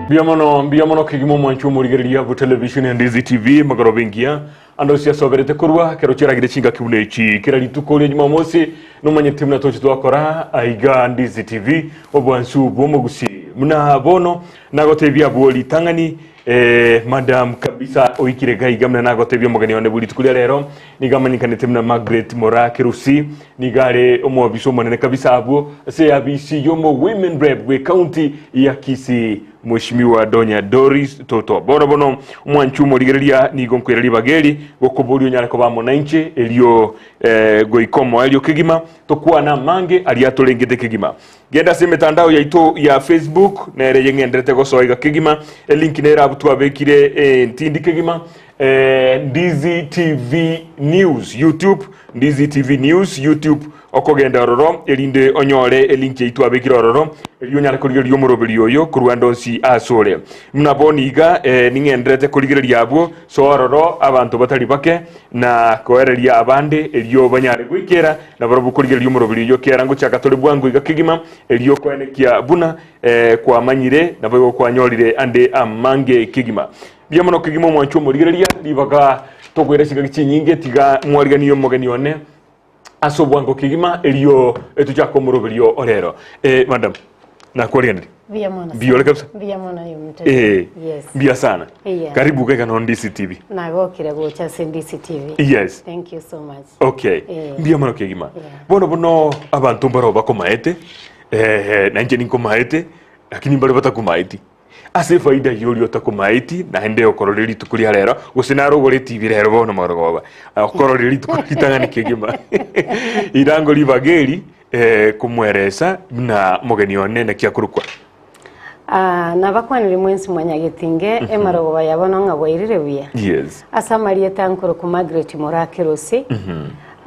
Mbuya mono, mbuya mono kegima omwanchi omorigereria bwe television ya Ndizi TV magoroba engiya ande ase asoberete korwa kero chiaragire chingaki buna echi kera rituko ria Jumamosi nomanyete buna toche twakora aiga Ndizi TV obwansu bw'omogusii buna bono nagotebia abwo ritang'ani eh, madam kabisa oikire gaiga buna nagotebia omogeni one bwe rituko ria rero Nigo amanyekanete buna Margaret Moraa Kerusi, nigo are omoabisa omonene kabisa abwo ase eabisi y'omo Women Rep bw'ecounty ya Kisii, Mheshimiwa Donya Doris Toto. Bono bono omwanchi omorigereria nigo nkoira ribaga eri gokoboria onyare koba amo nainche erio eh, goika omoerio kegima tokwane amange aria atorengete kegima. Genda ase emetandao yaito ya Facebook nere yeng'enderete gosoa iga kegima elink nere abwo twabekire entindi kegima eh, Ndizi TV News YouTube Ndizi TV News YouTube okogenda ororo erinde onyore elink yaito twabekire ororo erio onyare korigereria omoroberi oyo korwa ande onsi asore buna bono iga eh, ning'enderete korigereria abwo soa ororo abanto batari bake na koereria abande erio banyare goikera na barabwo korigereria omoroberi oyio kera ngochaka tore bwango iga kegima, erio koenekia buna eh, kwamanyire naboigo kwanyorire ande amange kegima. Mbuya mono kegima omwanchwa omorigereria, ribaga tokoira chingaki chinyinge tiga mwariganie omogeni one ase obwango kegima erio tochake omoroberio orero. Eh, madam nakwariganirie. Mbuya mono Mbuya ore sana. kabisa? Mbuya mono aye omotebi. Eh, Yes. mbuya sana. Yeah. Karibu gaiga no Ndisi TV. Nagokire gocha ase Ndisi TV. Yes. Thank you so much. Okay. Eh. Mbuya mono kegima. Yeah. Bono bono abanto mbaro bakomaete eh, na inche ninkomaete lakini mbare batakomaeti. Ase efaida y'oria otakomaeti naende okorora rituko ria rero gose naro ogore etibi rero bono marogoba okorora rituko ritang'ani kegima irango ribaga eri eh, komweresa buna omogeni one naki akorokwa. Ah, nabakwanire mwensi mwanyagetinge emarogoba ya bono ng'a bwairire buya. Yes. Ase amarieta nkorokwa Margaret Moraa Kerosi.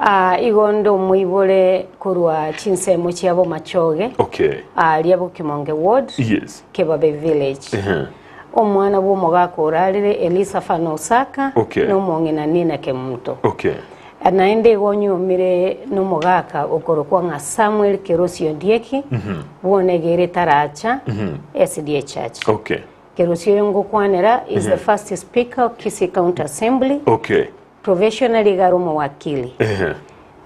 Ah, igo nde omoibore korwa chinsemo chia Bomachoge Okay. aria Bokimonge Ward, Yes. Kebabe Village. Ehe. Omwana bw'omogaka orarire Elisafan Osaka Okay. na omong'ina Nina Kemunto. Okay. Naende igo onyuomire nomogaka okorokwa ng'a Samuel Kerosi Ondieki, bw'onegere Taracha SDA Church. Okay. Kerosi oyo ngokwanera is the first speaker of Kisii County Assembly, Okay. professionally iga are omowakili. Ehe.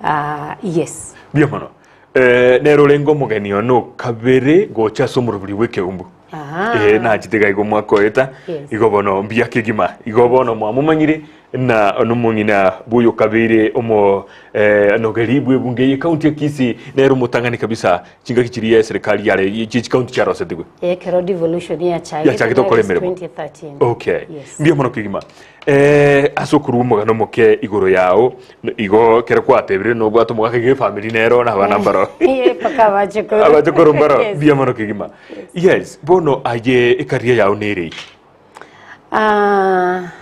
Ah, yes. Mbuya mono. Eh, nere orenge omogeni one okabere gocha ase omorobori bw'ekeumbu. Aha. Eh, nachete iga igo omwaka oeta Yes. igo bono mbuya kegima igo bono mwamomanyire na nomong'ina bwoyo okabeire omo eh, nogeri bw'ebunge ye county ya Kisii nere omotang'ani kabisa chingaki chiria eserikali yare chie chikaunti chiarosetigwe Ekero devolution yachagete, Yachagete that gokora is emeremo. 2013. Okay. Yes. Mbuya mono kegima. Eh, ase okorwa omogano omoke igoro yao igo kero kwatebire nobwate omogaka iga efamiri nero na abana mbaro. Ye, mpaka abachukuru. Abachukuru mbaro. Yes. Mbuya mono kegima. Yes, bono aye ekaria yao nere iki. Ah,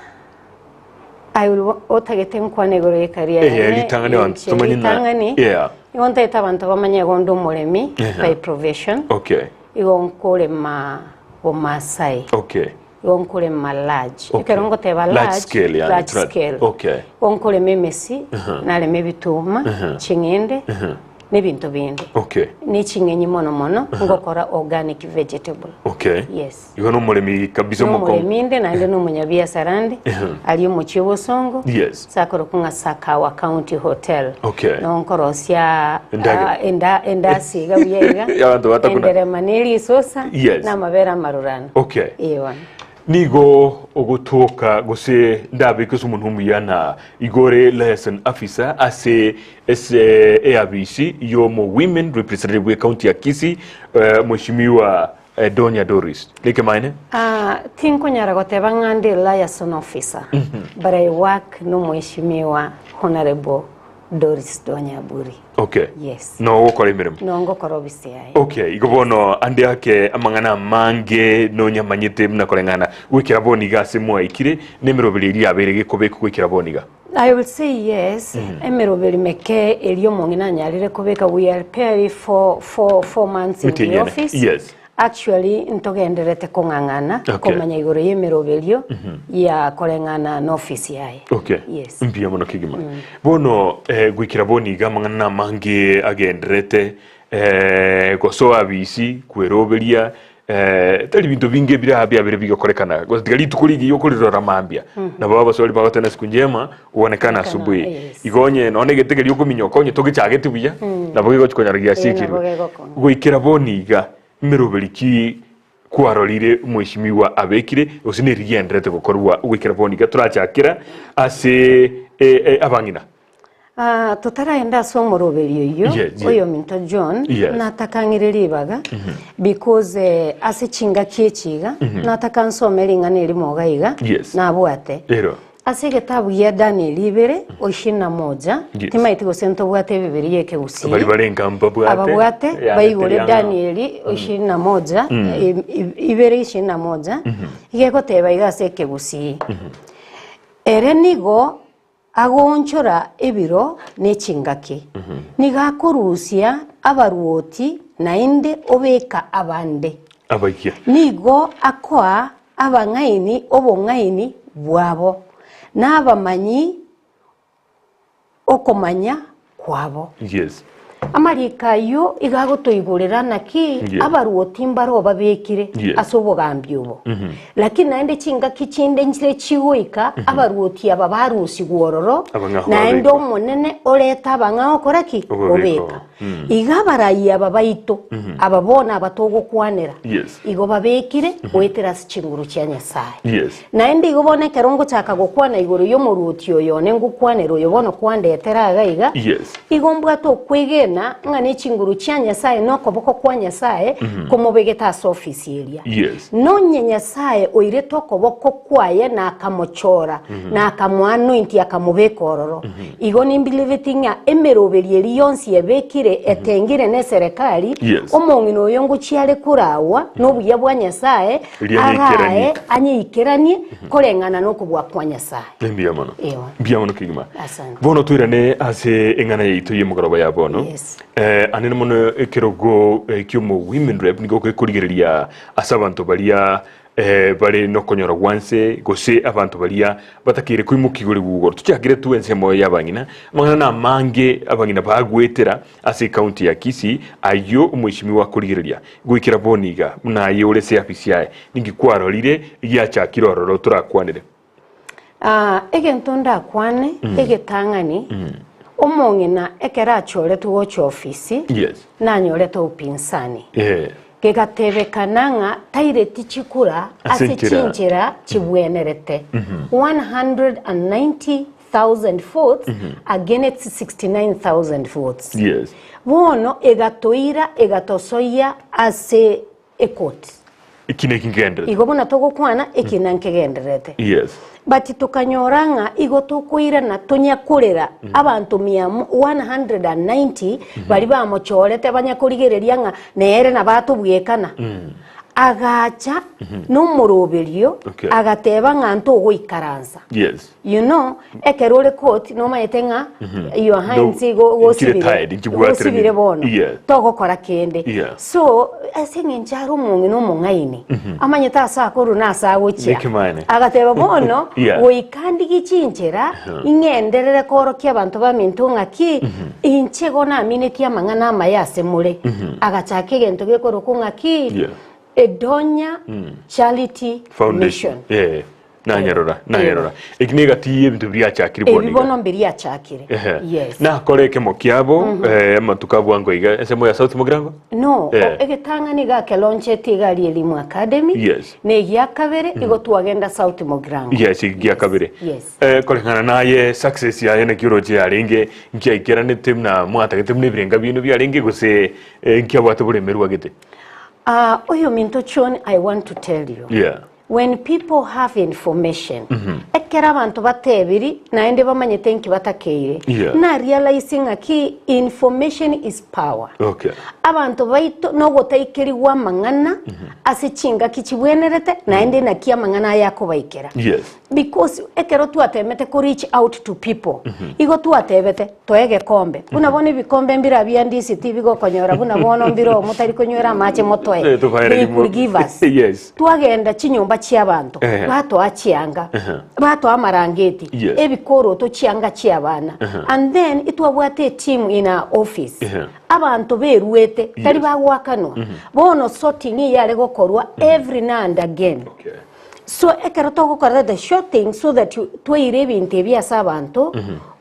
I will wa- otagete nkwane igoro y'ekaria Eh, yane, ritang'ani abanto inche tomanye na- ritang'ani Yeah. igo ntagete abanto bamanye igo nde omoremi Ehe. by profession Okay. igo nkorema bomasai Okay. igo nkorema large Okay. ekero ngoteba Large large scale, yani, large tra- scale Okay. igo nkorema emesi narema ebituma ching'ende nebinto binde Okay. ne ching'enyi mono mono ngokora organic vegetable Okay. Yes. Igo nomoremi kabisa omokong'u. Nomoremi inde naende nomonyabiasara inde aria omochie obosongo Yes. ase akorokwa ng'a Sakawa County Hotel. Okay. Noo nkorosia Endagera. ah, enda endasi iga buya iga Abanto batakuna. enderema na erisosa Yes. na amabere amarurano. Okay. Ee bono. Nigo ogotoka gose ndabeke ase omonwa omuya na igo ore liaison officer ase ase eabisi y'omo women representative bw'ecounty ya Kisii eh, Mheshimiwa eh, Donya Doris. Nekemaene? Ah, tinkonyara goteba ng'a ndi liaison officer but I work n'omweshimiwa Honorable Doris Donya Aburi. Okay. Yes. No ogokora emeremo. No ngokora obisi yaye. Okay, igo bono ande ake amang'ana amange nonyamanyete buna koreng'ana goikera bono iga ase mwaikire na emeroberi eria yabeire gekobekwa goikera bono iga. I will say yes, emeroberi meke eria omong'ina anyarire kobeka we are barely four months in Mitienyi the ene, office. yes. Actually ntogendererete kong'ang'ana Okay. komanya igoro y'emeroberio ya koreng'ana n'office yaye. Okay. Yes. Mbuya mono kegima. Bono eh, goikera bono iga amang'ana amange agendererete eh, gosoa abisi, kweroberia. Eh, tari binto binge bire biabere bigokorekana gose tiga rituko rigiya okorirora mambia nabo abaswahili bagoteba siku njema huonekana asubuhi yes. igo onye nonye egete keria okominyoka onye togechageti buya nabo gegochi konyora giasiekirwe nabo gegokong'a. goikera bono iga emeroberi ki kwarorire omweshimiwa abekire gose neri rigenderete gokorwa goikera bono iga torachakera ase eh, eh, abang'ina Ah, totaraenda ase omoroberio oyio Yes, yes. oyominto John Yes. natakang'ire ribaga because eh, ase chingaki echi iga nataka nsome ring'ana erimo iga iga Yes. nabwate Ero. ase egetabu gia Daniel ibere oishirini na moja Yes. timaeti gose ntobwate ebibiria ekegusii Bari barenga mbabwate ababwate Yane baigore teri ang'ao. Danieli ishirini na moja i- i- ibere ishirini na moja iga egoteba iga ase ekegusii ere nigo Agoonchora ebiro ne chingaki, nigo akorusia abaruoti naende obeka abande. Abayia. Nigo akoa abang'aini obong'aini bwabo, na abamanyi okomanya kwabo. Yes. Amariko ayio igo agotoigorera naki Yeah. abaruoti mbare obabekire Yes. ase obogambi obo. Lakini naende chingaki chinde nchire chigoika abaruoti aba barusigwe ororo, Abang'ao naende babekwa. Omonene orete abang'ao okora ki? Obabekwa. Obeka. Iga abarai aba baito, aba bono aba togokwanera, Yes. igo babekire goetera ase chinguru chia Nyasae. Yes. Naende igo bono ekero ngochaka gokwana igoro y'omoruoti oyo one ngokwanera oyo bono kwandetera iga iga, Yes. igo mbwate okwegena ng'a ne chinguru chia Nyasae na okoboko kwa Nyasae komobegete ase ofisi eria. Yes. Nonye Nyasae oirete okoboko kwaye na akamochora na akamoanointi akamobeka ororo, igo nimbiliveti ng'a emeroberi eria yonsi ebekire etengire neserekari, Yes. omong'ina oyo ngochia are koragwa nobuya bwa Nyasae, Erio anyeikeranie. Arae anyeikeranie koreng'ana nokobua kwa Nyasae. Mbuya mono. Ewa. Mbuya mono kegima. Asante. Bono toirane ase eng'ana yaito y'emogoroba ya bono. Yes. Eh, anene mono ekerogo eh, ki'omo women rep nigo gekorigereria ase abanto baria eh, bare nokonyora gwanse gose abanto baria batakeire koimokia igoro igoro. Tochakire tu ensemo y'abang'ina. Amang'ana namange abang'ina bagwetera Ase ecounty ya Kisii ayio omweshimiwa akorigereria goikera bono iga buna aye ore ase afisi yaye ninki kwarorire giachakire ororo torakwanere? Aa, egento ndakwane egetang'ani, omong'ina ekero achoretwe gocha ofisi, Yes. nanyorete opinsani. Eh. Gegatebekana ng'a taireti chikura Ase ase enchera. chinchera chibwenerete, 190,000 votes against 69,000 votes. Yes. Bono egatoira egatosoyia ase ekoti. Eki neki nkegenderete. Igo buna togokwana ekina nkegendererete. Yes. But tokanyora ng'a igo tokoirana tonyakorera abanto mia 190 baria bamochorete banyakorigereria ng'a nere nabo atobwekana. Agacha nomoroberio Okay. agateba ng'a ntogoikaransa. Yes. You know, ekero ore court nomanyete ng'a your hands No, igo nchire gosibire tied, nchibwatire gosibire nini. bono Yeah. togokora kende Yeah. so ase eng'encho are omong'ina omong'aini amanyete ase akorwa na ase agochia Nekemane. agateba bono Yeah. goika ndigie chinchera ing'enderere koorokia abanto baminto ng'aki inche igo naminetie amang'ana amaya ase more agachaka egento gekorokwa ng'aki Yeah. Edonya Charity Foundation. Mission Eh. Nanyarora, nanyarora. Eki negati y'ebinto biriachakire bono Ebi iga. bono mbiriachakire. Ehe. Yes. Nakore ekemo kiabo eh, amatuko a bwango iga ensemo ya South Mugirango. No, Eh. o- egetang'ani iga akeloncheti iga aria Elimu Academy. Yes. Na egia kabere igo twagenda South Mugirango. Yes, eki gia kabere. Yes. Eh, koreng'ana naye success yaye naki oroche yarenge nkiaikeranete buna mwatagete buna ebirenga biaino biarenge gose eh, nkiabwate boremerwa gete. Ah, oyominto John, I want to tell you. Yeah. When people have information, ekero abanto batebiri naende bamanyete nki batakeire, Yeah. na realize ng'aki information is power. Okay. Abanto baito nogotaikerigwa amang'ana ase chingaki chibwenerete naende naki amang'ana aya akobaikera. Yes. Because ekero twatemete ko reach out to people, igo twatebete toe egekombe. Buna bono ebikombe mbira bia ndisi tibigokonyora buna bono mbire oo motari konywera amache motoe. Eh, tobaere They rimo. could give us. Yes. Twagenda chinyomba chiabanto, Ehe. batoa chianga, Ehe. batoa amarangeti, Yes. ebikoroto chianga chiabana. And then itwabwate eteam in our office. Ehe. Abanto beruete, tari Yes. bagoakanwa. Bono sorting eyare gokorwa every now and again. Okay. So ekero togokora the short thing so that you- twaire ebinto ebi ase abanto,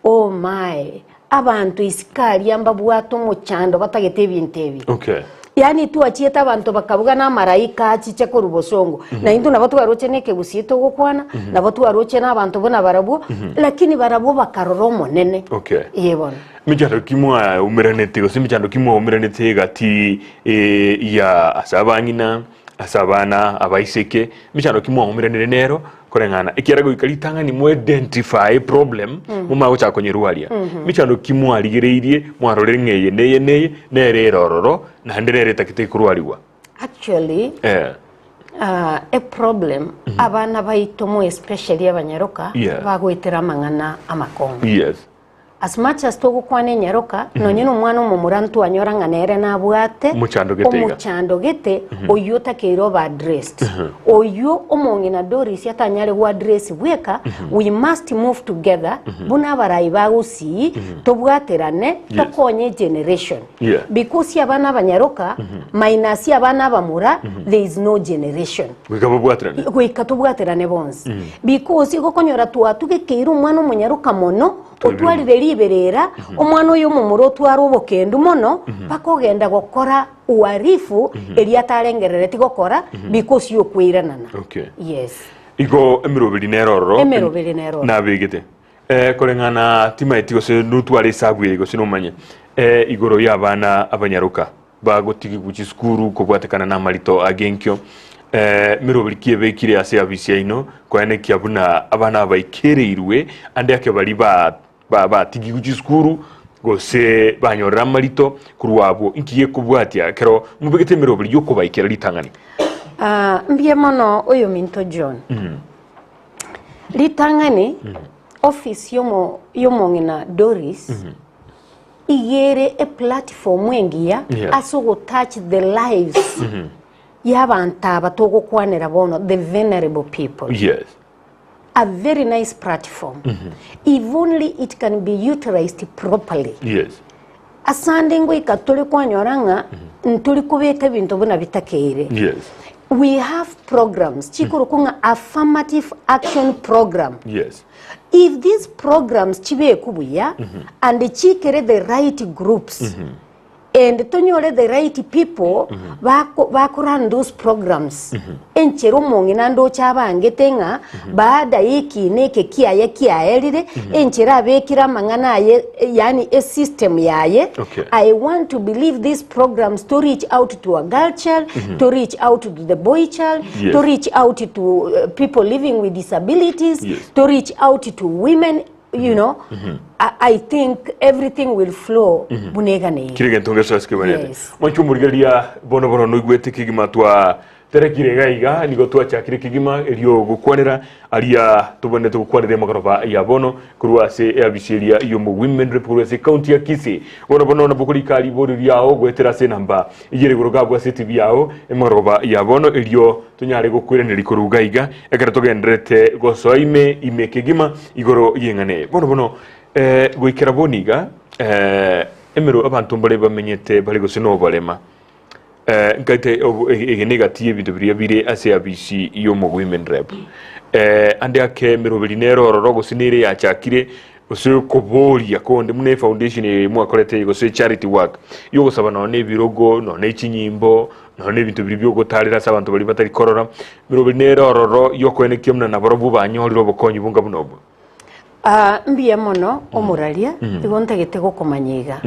oh my, abanto isiko aria mbabwate omochando batagete ebinto ebi. Okay. Yaani twachiete abanto bakabuga na amaraika achiche korwa bosongo. Na intwe nabo twaroche na ekegusii togokwana, nabo twaroche na abanto buna barabwo, lakini barabwo bakarora omonene. Okay. Ee bono. Emechando ki mwaumeranete gose emechando ki mwaumeranete egati eh, ya ase abang'ina ase abana abaiseke, emechando ki mwaumeranire nero koreng'ana ekiagera goika ritang'ani mo identify problem momanye gochaka konyerwaria. Emechando ki mwarigereirie mwarorire ng'a eye neye neye nere ere ororo naende nere etagete korwariwa. Actually, Eh. ah, eproblem abana baito mo especially abanyaroka Yeah. bagoetera amang'ana amakong'u. Yes. As much as togokwana enyaroka, nonye nomwana omomura ntwanyora ng'a nere nabwate Omochando gete iga. omochando gete oyio otakeire obe addressed. Oyio omong'ina Doris atanyare go address bweka, we must move together buna abarai ba Gusii tobwaterane tokonye egeneration. Yeah. Because abana abanyaroka minus abana abamura there is no generation. Goika babwaterane. Goika tobwaterane bonsi. Because igo okonyora twatugekeire omwana omonyaroka mono, otwarire riberera, omwana oyo omomura otware obokendu mono, mpaka ogenda gokora uhalifu eria atarengerereti gokora because yokweiranana. Okay. Yes. Igo emeroberi nere ororo. Emeroberi nere ororo. Nabegete. Eh, koreng'ana timaeti gose notware esabu eye gose nomanye eh, igoro y'abana abanyaroka bagotigigwa chisukuru kobwatekana namarito agenkio eh, meroberi ki ebekire ase abisi yaino koenekia buna abana abaikereirwe ande ake bari ba ba batigigwe chisukuru gose banyorire amarito korwa abwo inki gekobwatia ekero mobegete emeroberi yokobaikera ritang'ani? Ah, mbuya mono oyominto John. Ritang'ani office yomo yomong'ina Doris iga ere eplatform engiya Yeah. ase ogotouch the lives y'abanto aba togokwanera bono the venerable people. Yes. A very nice platform if only it can be utilized properly. Yes. Asande ngoika tore kwanyora ng'a ntori kobeka ebinto buna bitakeire. Yes. We have programs chikorokwa ng'a affirmative action program. Yes. If these programs chibekwe buya and chikere the right groups and tonyore the right people bako bako run those programs enchera omong'ina ndoche abangete ng'a baada ya ekiina eke kiaye kiaerire enchera abekire amang'ana aye yaani esystem yaye Okay. I want to believe these programs to reach out to a girl child to reach out to the boy child Yes. to reach out to uh, people living with disabilities Yes. to reach out to women you know I, I think everything will flow buna egana Kire gento ngeso ase kebanete. Yes. Mwanche omorigereria bono bono noigwete kegima twa terekire iga iga nigo twachakire kegima erio gokwanera aria tobwenerete gokwanera emagoroba ya bono korwa ase eabisi eria yomo women rep korwa ase county ya Kisii. Bono bono nabo korika ribori riao goetera ase enamba eyere igoro gabwo ase etibi yao emagoroba ya bono erio tonyare gokweraneri korwa iga iga ekero togendererete gosoa ime ime kegima igoro y'eng'ana eye. Bono bono eh, goikera bono iga eh, emero abanto mbare bamenyete bare gose noborema eh, nkaete obo- ege ege negati y'ebinto biria bire ase abisi y'omo women rep eh, ande ake emeroberi nere ororo gose nere yachakire Gose okoboria konde buna efoundation eye mwakorete eye gose charity work yogosaba nonya na ebirogo nonya na echinyimbo nonya na ebinto biria biogotarera ase abanto baria batari korora meroberi nere ororo yokoenekia buna nabarobwo banyorire obokonyi bonga buna obwo. Ah, mbuya mono omoraria, igo ntagete gokomanya iga.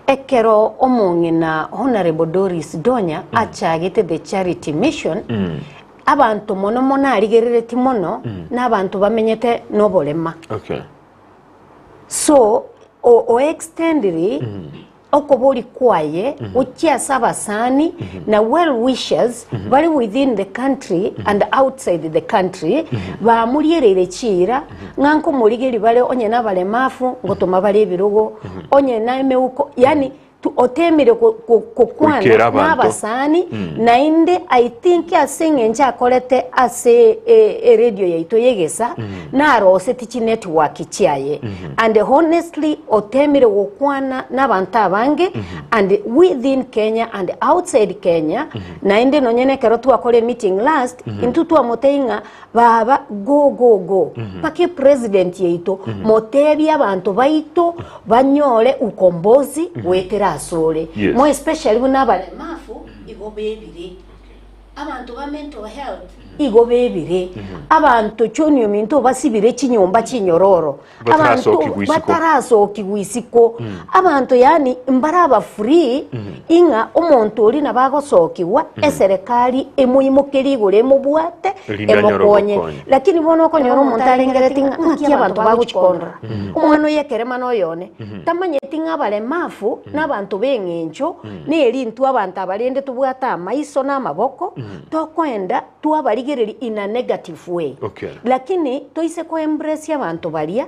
Ekero omong'ina Honourable Doris Donya achagete the charity mission, Abanto mono mono arigerereti mono nabanto bamenyete noborema. Okay. So o, o extendiri. Okobori kwaye gochia ase abasani na well wishers bare within the country and outside the country bamoriereire chiira ng'a nkomorigeria bare onye nabaremafu ngotoma bare ebirogo onye na emeuko yaani otemire gokwana Goikera abanto. nabasani naende I think ase eng'encho akorete ase eradio yaito y'egesa naroseti chinetwork chiaye And honestly otemire gokwana nabanto abange and within Kenya and outside Kenya naende nonye nekero twakora emeeting last intwe twamotebia ng'a baba go go go mpaka epresident yaito motebie abanto baito banyore ukombozi goetera asore Yes. more especially buna abaremafu igo bebire. Abanto ba mental health igo bebire, abanto choni ominto basibire chinyomba chinyororo, abanto Batarasokigwa isiko. batarasokigwa isiko, abanto yaani mbaraba free ing'a omonto oria nabo agosokigwa eserekari emoimokerie igoro emobwate Erinde anyore emokonye. obokonyi. Lakini bono okonyora omonto arengereti ng'a ng'aki abanto bagochikondora, omwana oyo ekerema noyone, tamanyeti ng'a abaremafu nabanto b'eng'encho Neri intwe abanto aba rende tobwate amaiso na amaboko, tokoenda twabarigereria in a negative way. Okay. Lakini toise ko embrace abanto baria,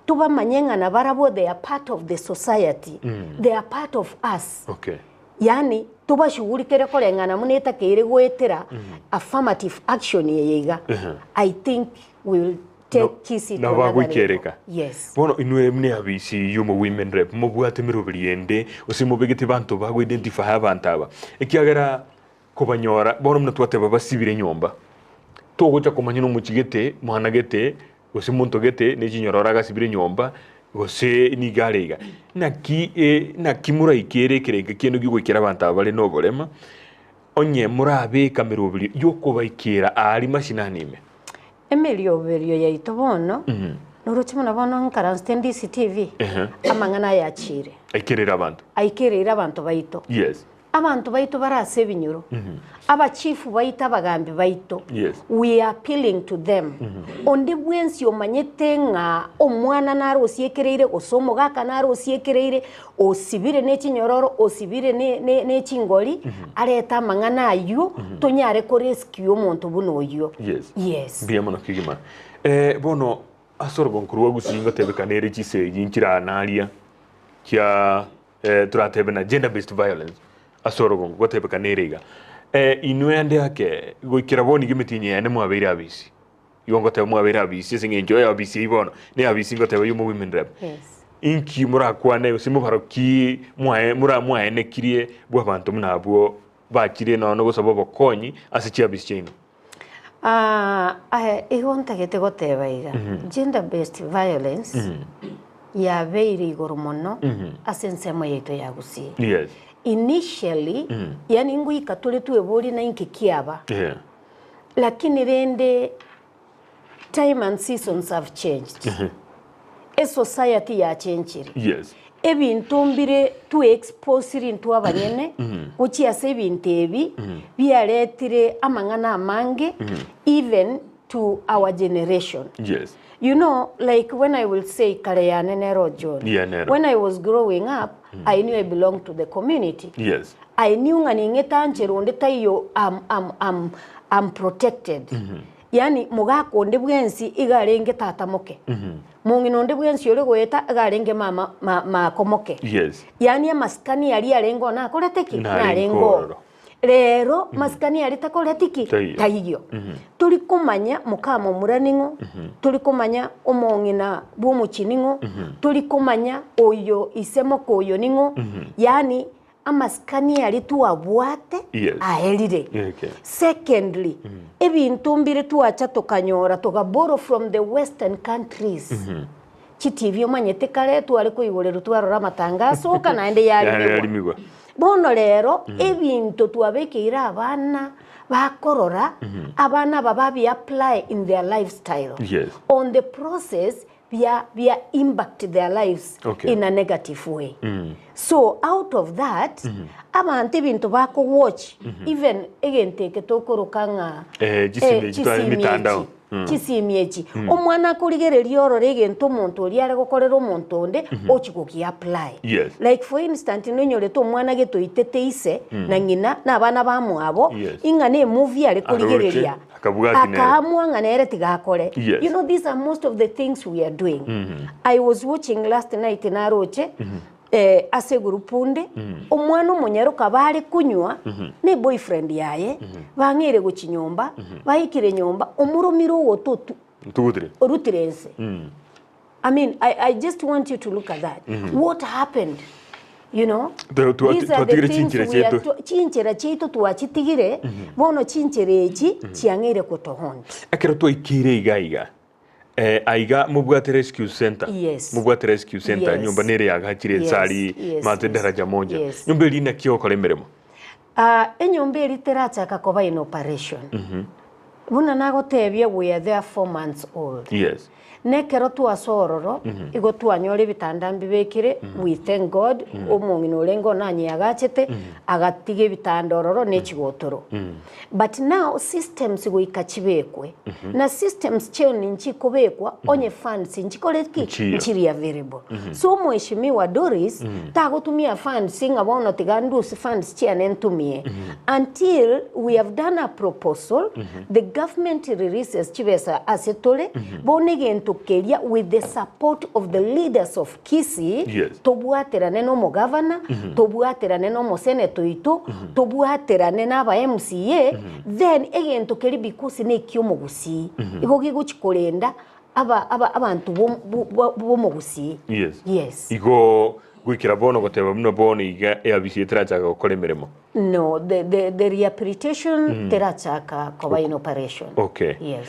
tobamanye ng'a nabarabwo they are part of the society, they are part of us. Okay. Yaani tobashughulikere koreng'ana buna etakeire goetera affirmative action eye iga, I think we will No- take Kisii to nabo another level. bagoikereka. Yes. Bono inwe muna eabisi y'omo women rep mobwate emeroberi ende gose mobegete banto bago identify abanto aba ekiagera kobanyora bono buna twateba basibire nyomba togocha komanya nomochi gete mwana gete gose monto gete ne chinyororo agasibire nyomba gose nigo are iga naki naki moraikere ekerengo kiaino gigoikera abanto aba bare noborema onye morabeka emeroberi yokobaikera aria mashinani ime. Emerioberio yaito bono, noroche buna bono nkaransete DCTV, amang'ana aya achiire. Aikerere abanto. Aikereire abanto baito. Yes. Abanto baito bare ase ebinyoro, abachifu baito, abagambi baito, Yes. we are appealing to them. Onde bwensi omanyete ng'a omwana nare osiekereire gose omogaka nare osiekereire, osibire ne chinyororo, osibire ne ne ne chingori, arete amang'ana ayio, tonyare ko rescue omonto buna oyio. Yes. Yes. Mbuya mono kegima. Eh, bono ase orogongo rwa Gusii ngotebekana ere chisegi nchiranaria chia eh, toratebe na gender based violence ase orogongo gotebekana ere iga. Eh, inwe ande ake goikera bono iga emetienyi yane mwabeire abisi. Igo ngoteba mwabeire abisi ase eng'encho eabisi eyio bono ne abisi ngoteba y'omo women rep. Yes. Inki morakwane gose mobaro ki mwae mora mwaenekirie bw'abanto buna abwo bachire nonya gosaba obokonyi ase chiabisi chiaino? Ah, aye igo ntagete goteba iga, gender based violence yabeire igoro mono ase ensemo yaito ya Gusii. Yes. Initially, yaani ngoika tore tweborie na inki kiaba, Yeah. Lakini rende time and seasons have changed. Esociety yachenchire. Yes. Ebinto mbire twe exposiri intwe abanyene gochia ase ebinto ebi biaretire amang'ana amange even to our generation. Yes. You know, like when I will say kare yane nero John. Yeah, nero. When I was growing up, I knew I belonged to the community. Yes. I knew ng'a ning'e tanchera onde taiyo am, am, am, am protected. Yaani mogaka onde bwensi iga arenge tata moke. Mong'ina onde bwensi ore goeta iga arenge mama ma, mako moke. Yes. Yaani amasikani aria arenge oo nakorete ki? Narenge Narenge oo. ororo. Rero masikani aria takoreti ki? Taiyo. Taiyo. Tori komanya mokamomura ning'o, tori komanya omong'ina bw'omochie ning'o, tori komanya oyo ise moka oyo ning'o, yaani amasikani aria twabwate Yes. aerire. Okay. Secondly, ebinto mbire twacha tokanyora toga borrow from the western countries. Chitibi omanyete kare tware koigorerwa twarora amatangaso oka naende yarimigwa. Yarimigwa. Bono rero ebinto twabekeire abana bakorora, abana aba babi apply in their lifestyle. Yes. On the process bia bia impact their lives Okay. in a negative way. So out of that, abanto ebinto bako watch even egento eke tokoroka ng'a Eh, chisimi echi twa- chisimi emitandao. echi. Chisimi echi, omwana akorigereria orore egento omonto oria are gokorera omonto onde, ochia goki apply. Yes. Like for instant nonyorete omwana getoitete ise na ng'ina na abana bamwabo, Yes. ing'a ne emovie are korigereria, Aroche, akabwati nere. akaamua ng'a nere tiga akore. Yes. You know these are most of the things we are doing. I was watching last night naroche, ase egroup onde, omwana omonyaroka bare konywa ne boyfriend yaye, bang'eire gochia nyomba, baikire nyomba, omoromire ogoto otu Ntugutire. orutire ense. I mean, I, I just want you to look at that. What happened? You know? Twa- twa- These are the twatigire things chinchera we are chiaito. twa- chinchera chiaito twachitigire, bono chinchera echi chiang'eire gotohaunt. Ekero twaikeire iga iga, Eh, aiga mobwate rescue center. Yes. Mobwate rescue center Yes. nyomba nere yagachire Yes, ensari yes, mate yes. daraja moja. Yes. Nyomba eri naki ogokora emeremo? Ah, enyomba eri terachaka koba in operation. Buna nagotebia we are there 4 months old. Nekero twase ororo, igo twanyora ebitanda mbibekire, we thank God, omong'ina orenge onanye agachete, agatiga ebitanda ororo ne chigotoro. But now systems goika chibekwe, na systems chioni nchikobekwa onye funds nchikore ki? Nchiyo. Nchiri available. So omweshimiwa Doris tagotumia funds ng'a bono tiga ndusie funds chiane ntumie until we have done a proposal, the government releases chibesa ase tore, bono egento keria with the support of the leaders of Kisii, tobwaterane na omogavana, tobwaterane na omoseneta oito, tobwaterane na aba MCA, then egento keria because na ekiomogusii, igo gegochi korenda aba aba abanto bomogusii. Yes. Igo goikera bono goteba buna bono iga eabisi eye terachaka gokora emeremo. No, the rehabilitation terachaka koba in operation. Okay. Yes.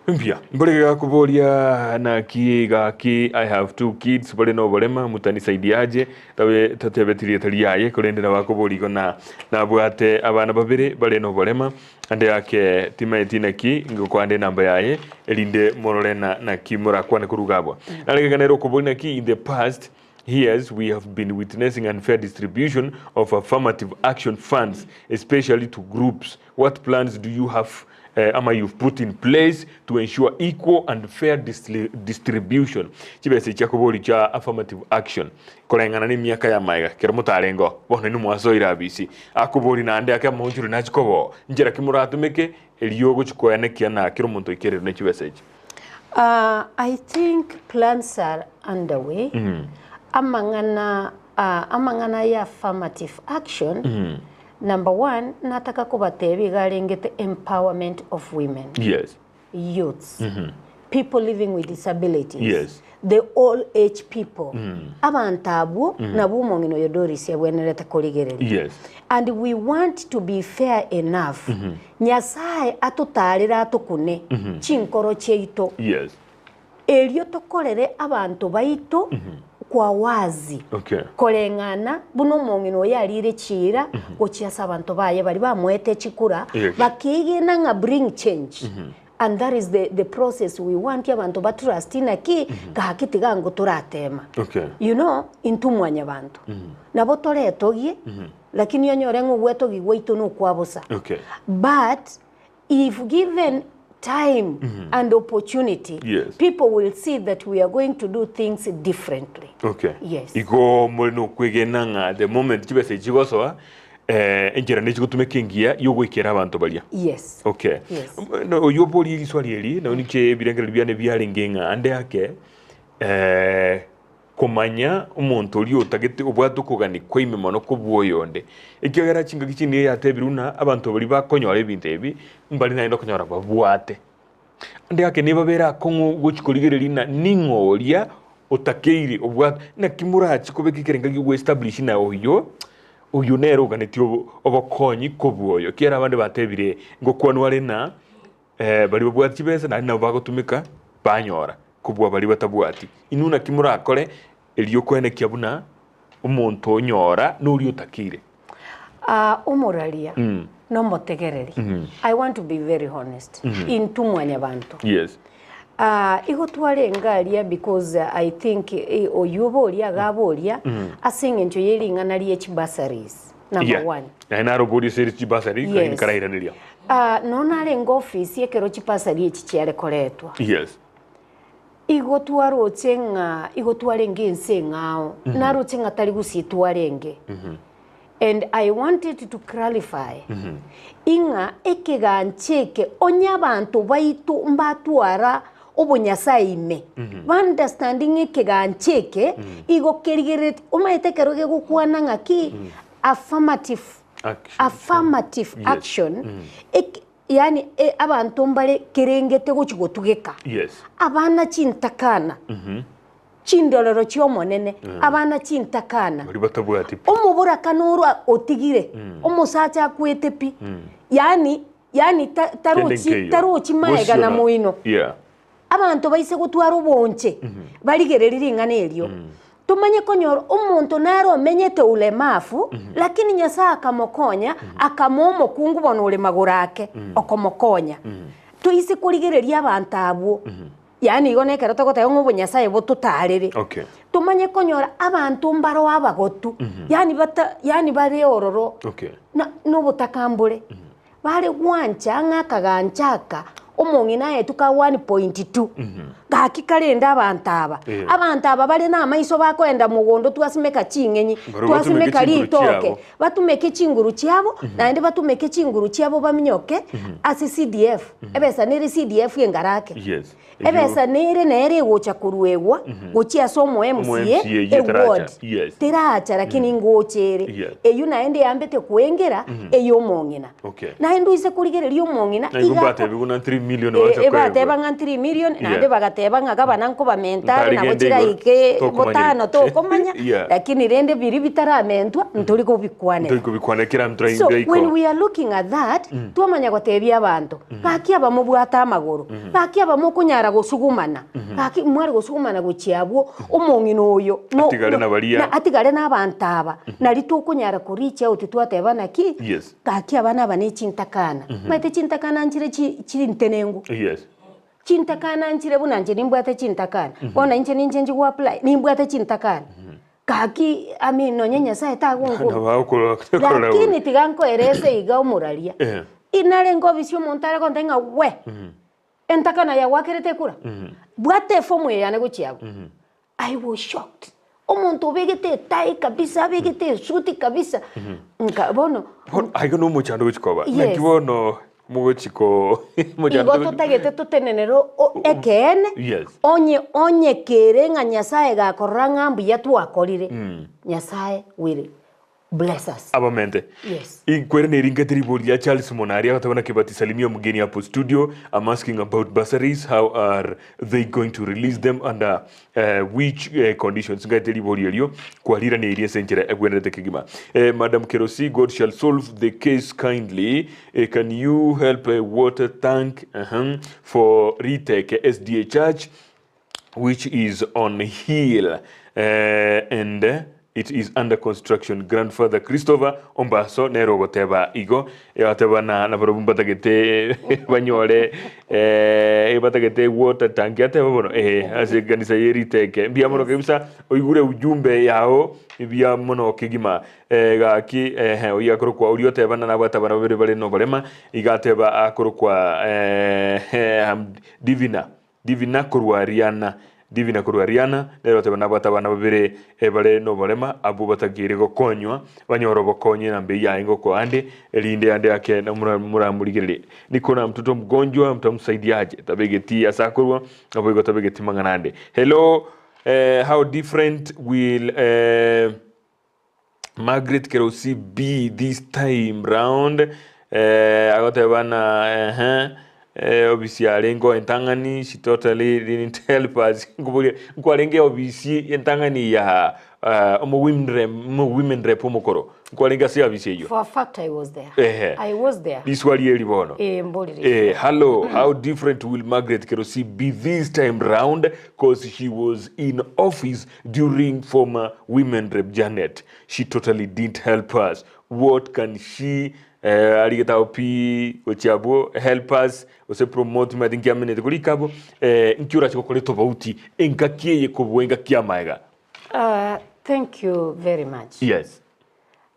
Mbuya. Mbore gakoboria naki gaki I have two kids bare noborema mutanisaidiaje tabe tatebeti rieta riaye korende nabo akoboria igo na nabwate abana babere bare noborema ande ake timaeti naki ngokoa enamba yaye erinde morore na naki morakwane korwa iga abwo. Nare geka nere okoboria naki in the past years we have been witnessing unfair distribution of affirmative action funds especially to groups what plans do you have ama you've put in place to ensure equal and fair distribution chibesa echi akoboria chia affirmative action koreng'ana na emiaka ya magega kero motarenge oo bono inwe mwasoire abisi akoboria naende ake amaonchoreri nachi koba oo nchera ki moratumeke erio ogochi koenekia na kera omonto oikererwe ne chibesa echi. I think plans are underway, amang'ana amang'ana ya affirmative action, number one, nataka kobatebia iga arengete empowerment of women, youths, people living with disabilities, the old age people, abanto abwo nabwo omong'ina oyo Doris abwenerete korigereria. And we want to be fair enough, Nyasae atotaarere atokune chinkoro chiaito, erio tokorere abanto baito kwa wazi, koreng'ana buna omong'ina oyo ariire chiira gochia ase abanto baye baria bamoete chikura, bakeegena ng'a bring change. And that is the process we want abanto ba trust naki gaki tiga ango toratema. You know, intwe mwanyabanto nabo toretogie lakini onyore ng'a ogwetogia gwaito nokwa bosa. But if given time and opportunity, people will see that we are going to do things differently. Yes. Igo more nokwegena ng'a the moment chibesa echi chigosoa enchera nechigotumeka engiya yogoikera abanto baria. Yes. Okay. Yes. No, oyio oborie riswali eri, nao ninche ebirengererio biane biarenge ng'a ande ake komanya omonto oria otagete obwate okogania kwa ime mono kobua oyonde. Ekiagera chingaki chinde nigo yatebirwe buna abanto baria bakonyora ebinto ebi, mbare naende okonyora babwate. Ande ake nibabere akong'u gochia korigereria ng'a ning'o oria otakeire obwate, naki morachie kobeka ekerengo gia goestablish ng'a oyo, oyo nere oganetie obokonyi kobua oyo. Ekiagera abande batebire ngokwanwa are ng'a baria babwate chibesa naende nabo bagotumeka banyora kobua baria batabwati. Inwe naki morakore erio koenekia buna omonto onyora noria otakeire? Omoraria nomotegereri, I want to be very honest, intwe mwanyabanto igo twarenge aria because I think oyio oboria iga aboria ase eng'encho ye ring'ana rie chibursaries. Number Yeah. one. Naye naroborie ase ere chibasari, lakini Yes. karairaneria. Ah, nonya narenge ofisi ekero chibasari echi chiare koretwa. Yes. Igo twaroche ng'a igo twarenge ense eng'ao, naroche ng'a tari gusii twarenge. And I wanted to clarify ing'a ekegancha eke onye abanto baito mbatwara obonyasae ime, ba understand ng'a ekegancha eke igo kerigerereti, omanyete ekero gegokwana ng'aki affirmative Action. affirmative Yes. action, eke yaani abanto mbare kerengete gochi gotugeka, Yes. abana chintakana, chindorero chi'Omonene, abana chintakana. Baria batabwati pi. Omoboraka noro otigire, omosacha akwete pi, yaani yaani ta- Kende tarochi nkeiyo. tarochi maega Bosio na na- moino. Yeah. Abanto baise gotwara obonche, barigererie ring'ana erio. Tomanye konyora omonto nare omenyete ulemavu, lakini Nyasae akamokonya, akamoa omokungu bono ore magoro ake, okomokonya. Toise korigereria abanto abwo, yaani igo nekero togoteba ng'a obonyasae bototarere. Okay. Tomanye konyora abanto mbaro abagotu, yaani bata yaani bare ororo, Okay. na nobotaka mbore. Bare gwancha ng'a akagancha aka omong'ina aetwe ka 1.2 gaki karende abanto aba. Eh. Abanto aba bare na amaiso bakoenda mogondo twasimeka ching'enyi, Barabwo batumeke twasimeka chinguru ritoke, chiabo. batumeke chinguru chiabo, naende batumeke chinguru chiabo baminyoke ase CDF. Ebesa nere CDF engarake. Yes. Ebesa nere nere egocha koruegwa gochia ase omo Omo MCA MCA eyio teracha. eward. Yes. Teracha lakini ngocha ere. Yes. Eyio naende yambete koengera ey'omong'ina. Okay. Naende oise korigereria omong'ina Na igo iga ako- mbatebiwe buna 3 million Eh, bacha ebateba koegwa. ng'a 3 million naende Yeah. bagateba ng'a gabana nkobamentare nabo Ntarigende igoro, chiraike tokomanya botano tokomanya Yeah. lakini rende biria bitaramentwa ntori kobikwanera. Ntori kobikwanera kera mto So raiko. when we are looking at that, twamanya gotebia abanto, gaki aba mobwate amagoro, gaki aba mokonyara gosugumana, gaki mware gosugumana gochia abwo, omong'ina oyo no- Atigare no- na baria. na atigare na abanto aba, nari tokonyara ko reach out twateba naki, Yes. gaki abana aba ne chintakana. Omanyete chintakana nchire chi chintenengu. Yes. Chintakana nchire buna inche nimbwate chintakana, bono inche ninche nchi go apply, nimbwate chintakana. Gaki I mean nonye Nyasaye tagonkuna. Nabo agokora korora Lakini tiga nkoerese iga omoraria. Eh. Inarenge obisi omonto are gontebia ng'a we, entakana yagwakerete ekura, bwata efomu eye yane gochia abwo. I was shocked. Omonto obegete etai kabisa, abegete esuti kabisa, nka bono Bono aiga nomochando ogochi koba. Yes. Naki bono mogochi ko Igo totagete totenenere o- ekeene, Yes. onye onye kere ng'a Nyasaye gakorora ng'a mbuya twakorire, Nyasaye will bless us. Abamente. Yes. Inkwere neringete ribori ria Charles Monari agateba naki bati salimia mgeni hapo studio I'm asking about bursaries how are they going to release them under uh, which uh, conditions ngaete ribori erio kwariraneirie ase enchera egwenerete kegima eh, Madam Kerosi God shall solve the case kindly eh, can you help a water tank uh -huh, for Riteke SDA Church which is on hill eh, and eh, it is under construction grandfather Christopher Ombaso nere ogoteba igo ateba na nabarobwo mbatagete banyore eh, batagete water tank ateba bono eh, ase ekanisa ye riteke mbuya mono kabisa oigure ujumbe yao mbuya mono kegima eh, gaki eh, oyio akorokwa oria oteba na nabwate abana babere bare noborema iga ateba akorokwa eh, eh, Divina Divina korwa Riana, Divina korwa Riana, nere oteba nabwate abana babere bare noborema, abwo batakeire gokonywa, banyore obokonyi enamba eyio yaye ngokoa ande, erinde ande ake moramorigererie. Niko na mtoto mgonjwa mtamsaidiaje? Tabegeti ase akorwa, naboigo tabegeti mang'ana ande. Hello, eh, how different will eh, Margaret Kerosi be this time round eh, agoteba na ehe eh, obisi arenge entang'ani she totally didn't help us nkoboria nkwarenge obisi entang'ani ya uh, omo women rep, omo women rep omokoro nkwarenge ase obisi eyio For a fact I was there. Ehe. I was there. Riswali eri bono. Eh, mborire. Eh, hello, how different will Margaret Kerosi be this time round? Cause she was in office during former Women Rep Janet. She totally didn't help us. What can she eh, arigete ao pi gochia abwo help us gose promote maete nkiamenete korika abwo eh, nki orache gokora etobauti engaki eye kobua engaki ya amaega? Uh, thank you very much. Yes.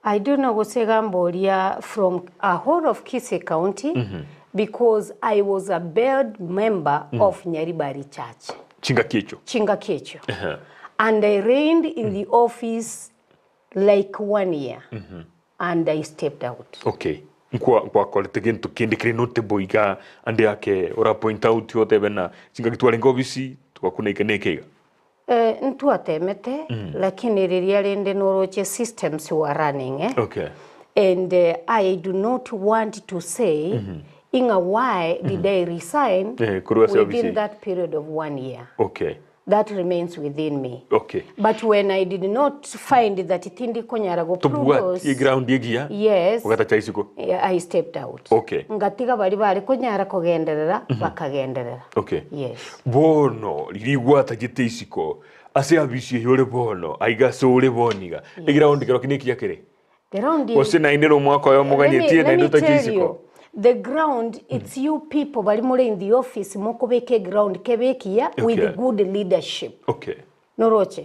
I don't know gose iga mboria from a whole of Kisii county because I was a board member of Nyaribari church. Chingaki echio. Chingaki echio. And I reigned in the office like one year and I stepped out. Okay. Nkwa nkwakorete gento kende kere notable iga ande ake ora point out otebe na chingaki twarenge obisi togakuna eke na eke iga. Eh, ntwatemete lakini riria rende noroche systems were running eh? Okay. And I do not want to say ing'a why did I resign Eh, korwa ase within obisi. that period of one year. Okay. That remains within me. Okay. But when I did not find that tindi konyara go Tobwati produce, eground egiya yes, ogatacha isiko. yeah, I stepped out. Okay. Ngatiga baria bare konyara kogenderera bakagenderera. Okay. Yes. Bono riria gwatachete isiko ase abisi eye ore bono aiga ase ore bono iga eground kero ki nekiya kere? The round Gose naende na omwaka oyomo Let me, oganyetie let naende me otache tell isiko? you, the ground, it's you people bari more in the office mokobeka eground kebe ekiya with Okay. good leadership. Okay. Noroche?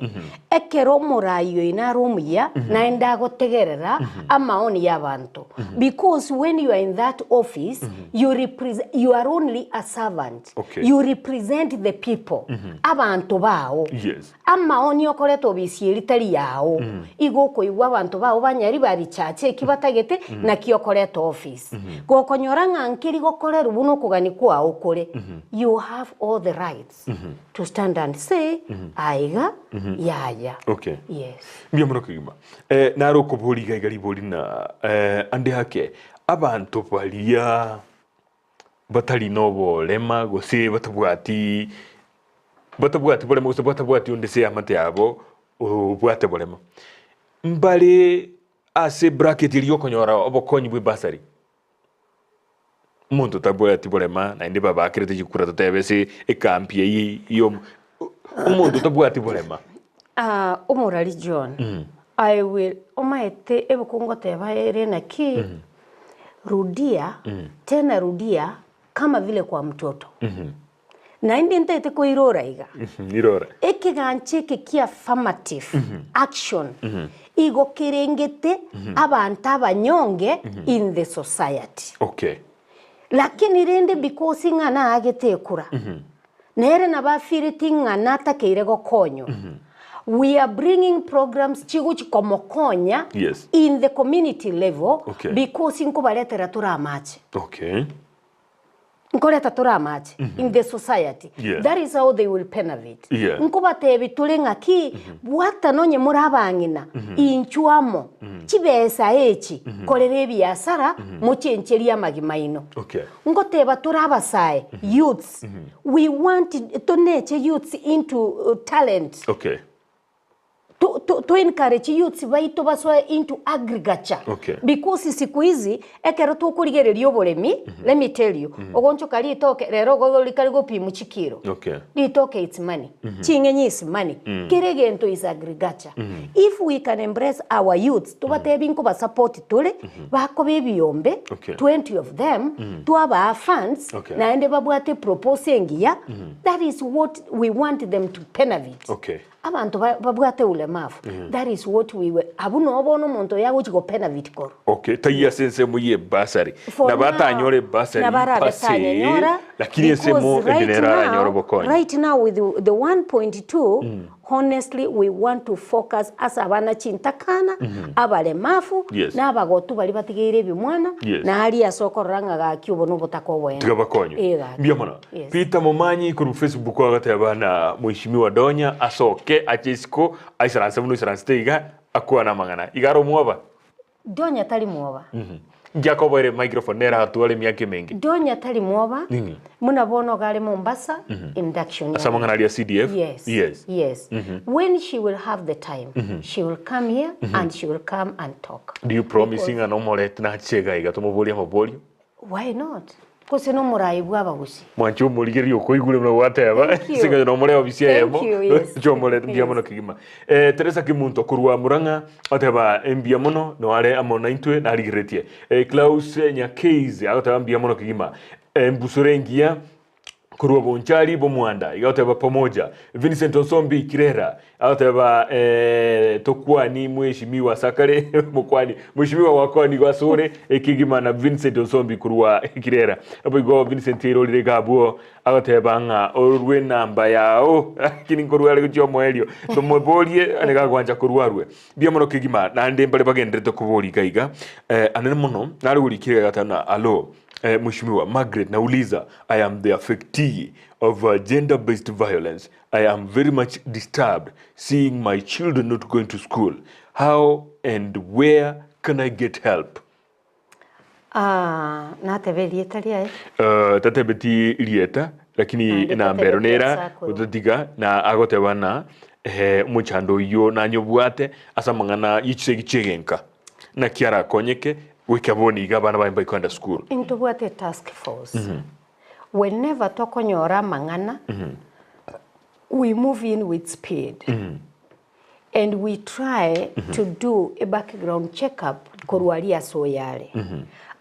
Ekero omorai oino are omuya, naende agotegerera amaoni y'abanto. Because when you are in that office, you represent, you are only a servant. Okay. You represent the people. Abanto bao. Yes. Amaoni okoreta obisi eri tari yao. Igo okoigwa abanto bao banyari barichache eki batagete, naki okoreta office. Gokonyora ng'a nkeri gokorerwa buna okogania kwao kore, you have all the rights. To stand and say aiga yaya. Okay. Yes. Mbuya mono kegima. Eh, nare okoboria iga iga ribori na eh, ande ake abanto baria batari noborema gose batabwati batabwati borema gose batabwati onde ase eamate yabo obwate borema, mbare ase bracket eria okonyora obokonyi bwe bursary. Omonto otabwati borema naende babakerete chikura totebe ase ekambi eyio yo omonto otabwati borema. Ah, omorari John, I will omaete ebuku ngoteba ere naki, rudia tena rudia kama vile kwa mtoto. Naende ntaete koirora iga. Irora. Ekegancha eke kia affirmative action igo kerengete abanto abanyonge in the society. Okay. Lakini rende because ng'a naagete ekura, nere nabo afeeleti ng'a natakeire gokonywa, we are bringing programs chigochi komokonya Yes. in the community level Okay. because nkobaretera tore amache. Okay. Nkoreta tore amache in the society Yeah. that is how they will benefit Yeah. nkobatebi tore ng'aki bwata nonye more abang'ina inchuo amo chibesa echi korera ebiasara mochencherie amagima aino Okay. ngoteba tore abasae youths we want toneche youths into talent Okay. To, to, to encourage youths baito basoe into agriculture Okay. because siku hizi ekero tokorigereria oboremi let me tell you ogonchoka ritoke rero ogo rikari gopimwa chikiro Okay. ritoke it's money ching'enyi is money kera egento is agriculture if we can embrace our youths tobatebi nkobasupport tore bakoba ebiombe Okay. 20 of them twabaa funds Okay. naende babwate proposal engiya that is what we want them to benefit Okay. Abanto ba babwate ulemavu, that is what we were, abwo noo bono omonto oyo agochi go benefit korwa. Okay, taiyo ase ensemo ye bursary. For Nabo now, atanyore bursary nabo arabe per se, tanyenyora, lakini ensemo because ende right nero aranyore now, obokonyi. right now with the, the 1.2 honestly we want to focus ase abana chintakana, abaremafu, Yes. na abagotu baria batigeire ebimwana, Yes. na aria ase okorora ng'a gaki obo nobotaka oboene. Tiga bakonywe. Eh, gaki. Mbuya mono. Yes. Peter Momanyi korwa Facebook agateba na Mheshimiwa Donya asoke ache isiko aisaranse buna oisaransete iga akwane amang'ana. Iga are omwoba? Donya tari mwoba. Inki akoboire microphone nere atware emiaka emenge? Donya tari mwoba, buna bono iga are Mombasa, induction Ase amang'ana aria CDF? Yes. Yes. Yes. When she will have the time, she will come here and she will come and talk. Do you promise ng'a nomorete nache iga iga tomoborie amaborio? Why not? Gose nomorai bw'abagusi. Mwanche omorigereria okoigure buna gwateba, Thank you. ase eng'encho nomore ofisi Thank eyemo, you, yes. inche omorete mbuya mono kegima. Eh, Teresa Kemunto korwa Murang'a oteba mbuya mono noare amo naintwe narigereretie. Eh, Klaus Nyakeis agoteba mbuya mono kegima. Eh, embusuro engiya. Korwa Bonchari bw'Omwanda iga agoteba Pamoja. Vincent Onsombi Kirera agoteba eh, tokwani mweshimiwa Sakare mokwani mweshimiwa gwakwani igo asore ekegima na Vincent Onsombi korwa Kirera. Naboigo Vincent airorire iga abwo agoteba ng'a orwe enamba yao lakini nkorwa are gochia omoerio tomoborie onye gagwancha korwa arwe. Mbuya mono kegima naende mbare bagenderete koboria iga iga eh, anene mono nare gorikire iga agateba ng'a alo Eh, Mheshimiwa Margaret nauliza I am the affectee of uh, gender based violence. I am very much disturbed seeing my children not going to school. How and where can I get help? Ah, natebe erieta riaye. Uh, tatebeti rieta lakini Naende enamba ero tatebeti nera ase akorwa. otatiga na agoteba na eh, omochando oyio nanyobwate ase amang'ana yechisegi chiegenka Naki arakonyeke goika bono iga abana baye mbaikoenda sukuru. Intobwate etask force. Whenever tokonyora amang'ana, we move in with speed and we try to do a background check up korwa aria ase oyare.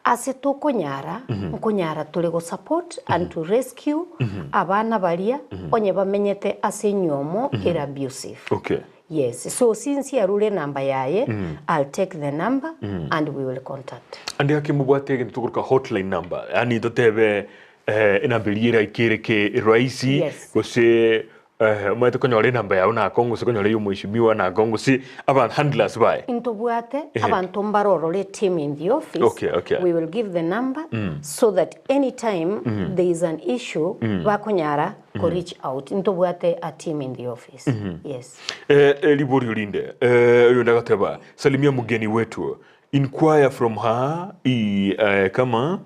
Ase tokonyara, nkonyara tore go support and to rescue abana baria onye bamenyete ase enyiomo ere abusive. Okay. Yes, so since arure enamba yaye, I'll take the number and we will contact. Ande ake mobwate egento tokoroka hotline number, yaani totebe eh, enamba eria eraikere ke rahisi Yes. gose eh, omanyete konyora enamba yao nakong'u gose konyora eya omweshimiwa nakong'u gose aba handlers baye. Intobwate abanto mbarorore team in the office, Okay, okay. we will give the number so that anytime there is an issue bakonyara ko reach out. Intobwate a team in the office. Yes. Eh, eh, riborio rinde eh, oyo ndagateba salimia mgeni wetu inquire from her i, eh, kama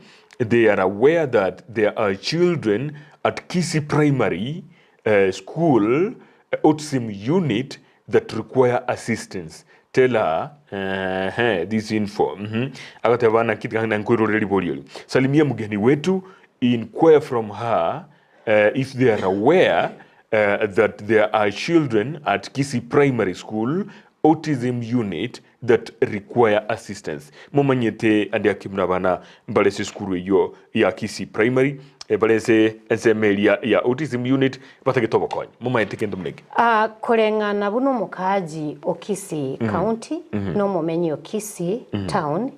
they are aware that there are children at Kisii Primary eh, School eh, autism unit that require assistance tell her eh, this info mm -hmm. agateba naki tiga nkoirorere riborio eri salimia mgeni wetu inquire from her if they are aware that there are children at Kisii Primary School Autism Unit that require assistance. Momanyete ande ake buna abana mbare ase esukuru eyio ya Kisii Primary bare ase ensemo eria ya Autism Unit batagete obokonyi. Momanyete kento buna eke? Ah, koreng'ana buna omokaaji o Kisii County na omomenyi o Kisii Town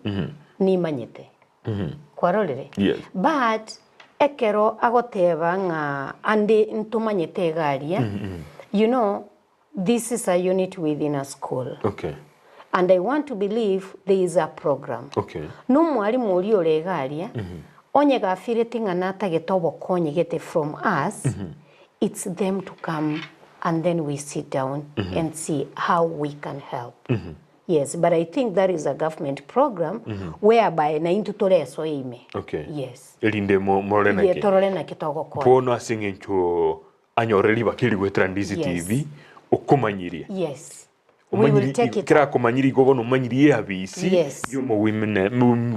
nimanyete. Kwarorire? Yes. But ekero agoteba ng'a ande ntomanyete iga aria, you know, this is a unit within a school. Okay. And I want to believe there is a program. Okay. Na omwalimu oria ore iga aria, onye gafireti ng'a natagete obokonyi gete from us, it's them to come and then we sit down and see how we can help. Yes, but I think that is a government program whereby na intwe toresoe ime. Okay. Yes. Erinde mo- morore Ye naki. torore naki togokora. Bono ase eng'encho anyore ribaka eri goetera Ndizi Yes. TV okomanyirie. Yes. We will Omanyiri take it kera up. akomanyiri igo bono omanyirie eabisi Yes. yomo women,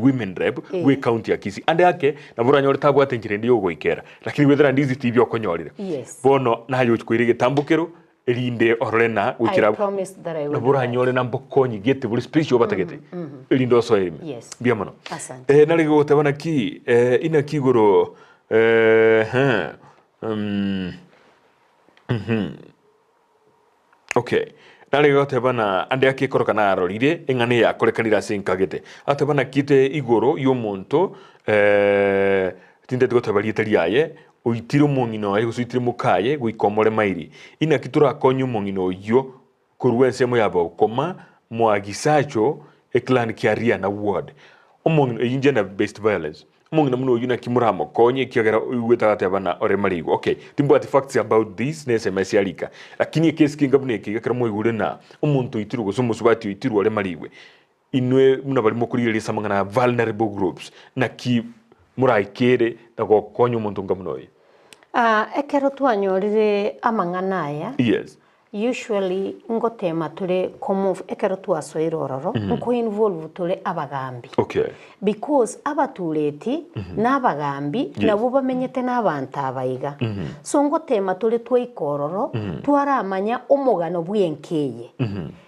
women rep Eh. bwe county ya Kisii. Ande ake nabo oranyore tabwate enchera ende yogoikera lakini goetera Ndizi TV okonyorire. Yes. Bono naye ochi koira egetambokero erinde orore na I goikera promise that I will nabo do that. oranyore na mbokonyi gete bore special obatagete erinde osoe ime. Yes. Mbuya mono. Asante. Eh, nare goteba naki eh, inaki igoro eh, he, mm, mhm. Okay. Nare goteba na ande ake ekoroka narorire eng'ana eyakorekanire ase enkagete. Ateba naki te igoro y'omonto eh, tinteti goteba rieta riaye, oitire omong'ina oye gose oitire mokaye goika omoremairi. Inaki torakonye omong'ina oyio korwa ensemo ya bokoma mwa Gisacho eclan Kiariana ward. Omong'ina eyio gender based violence. Omong'ina buna oyio naki moramokonye ekiagera oigwete agateba na oremare igo. Okay, timbwati facts about this ne sms yarika. Lakini ekesi kenga buna eke iga ekero mwaigure na omonto oitirwe gose omosubati oitirwe oremare igwe, Inwe buna baria mokorigereria ase amang'ana a vulnerable groups, naki moraikere na gokonya omonto onga buna oyo? Ah, ekero twanyorire amang'ana aya, Yes. usually ngotema tore komove ekero twasoire ororo, nko involve tore abagambi. Okay. Because abatureti na abagambi Yes. nabwo bamenyete na abanto aba iga. So ngotema tore twaika ororo, twaramanya omogano bw'enka eye.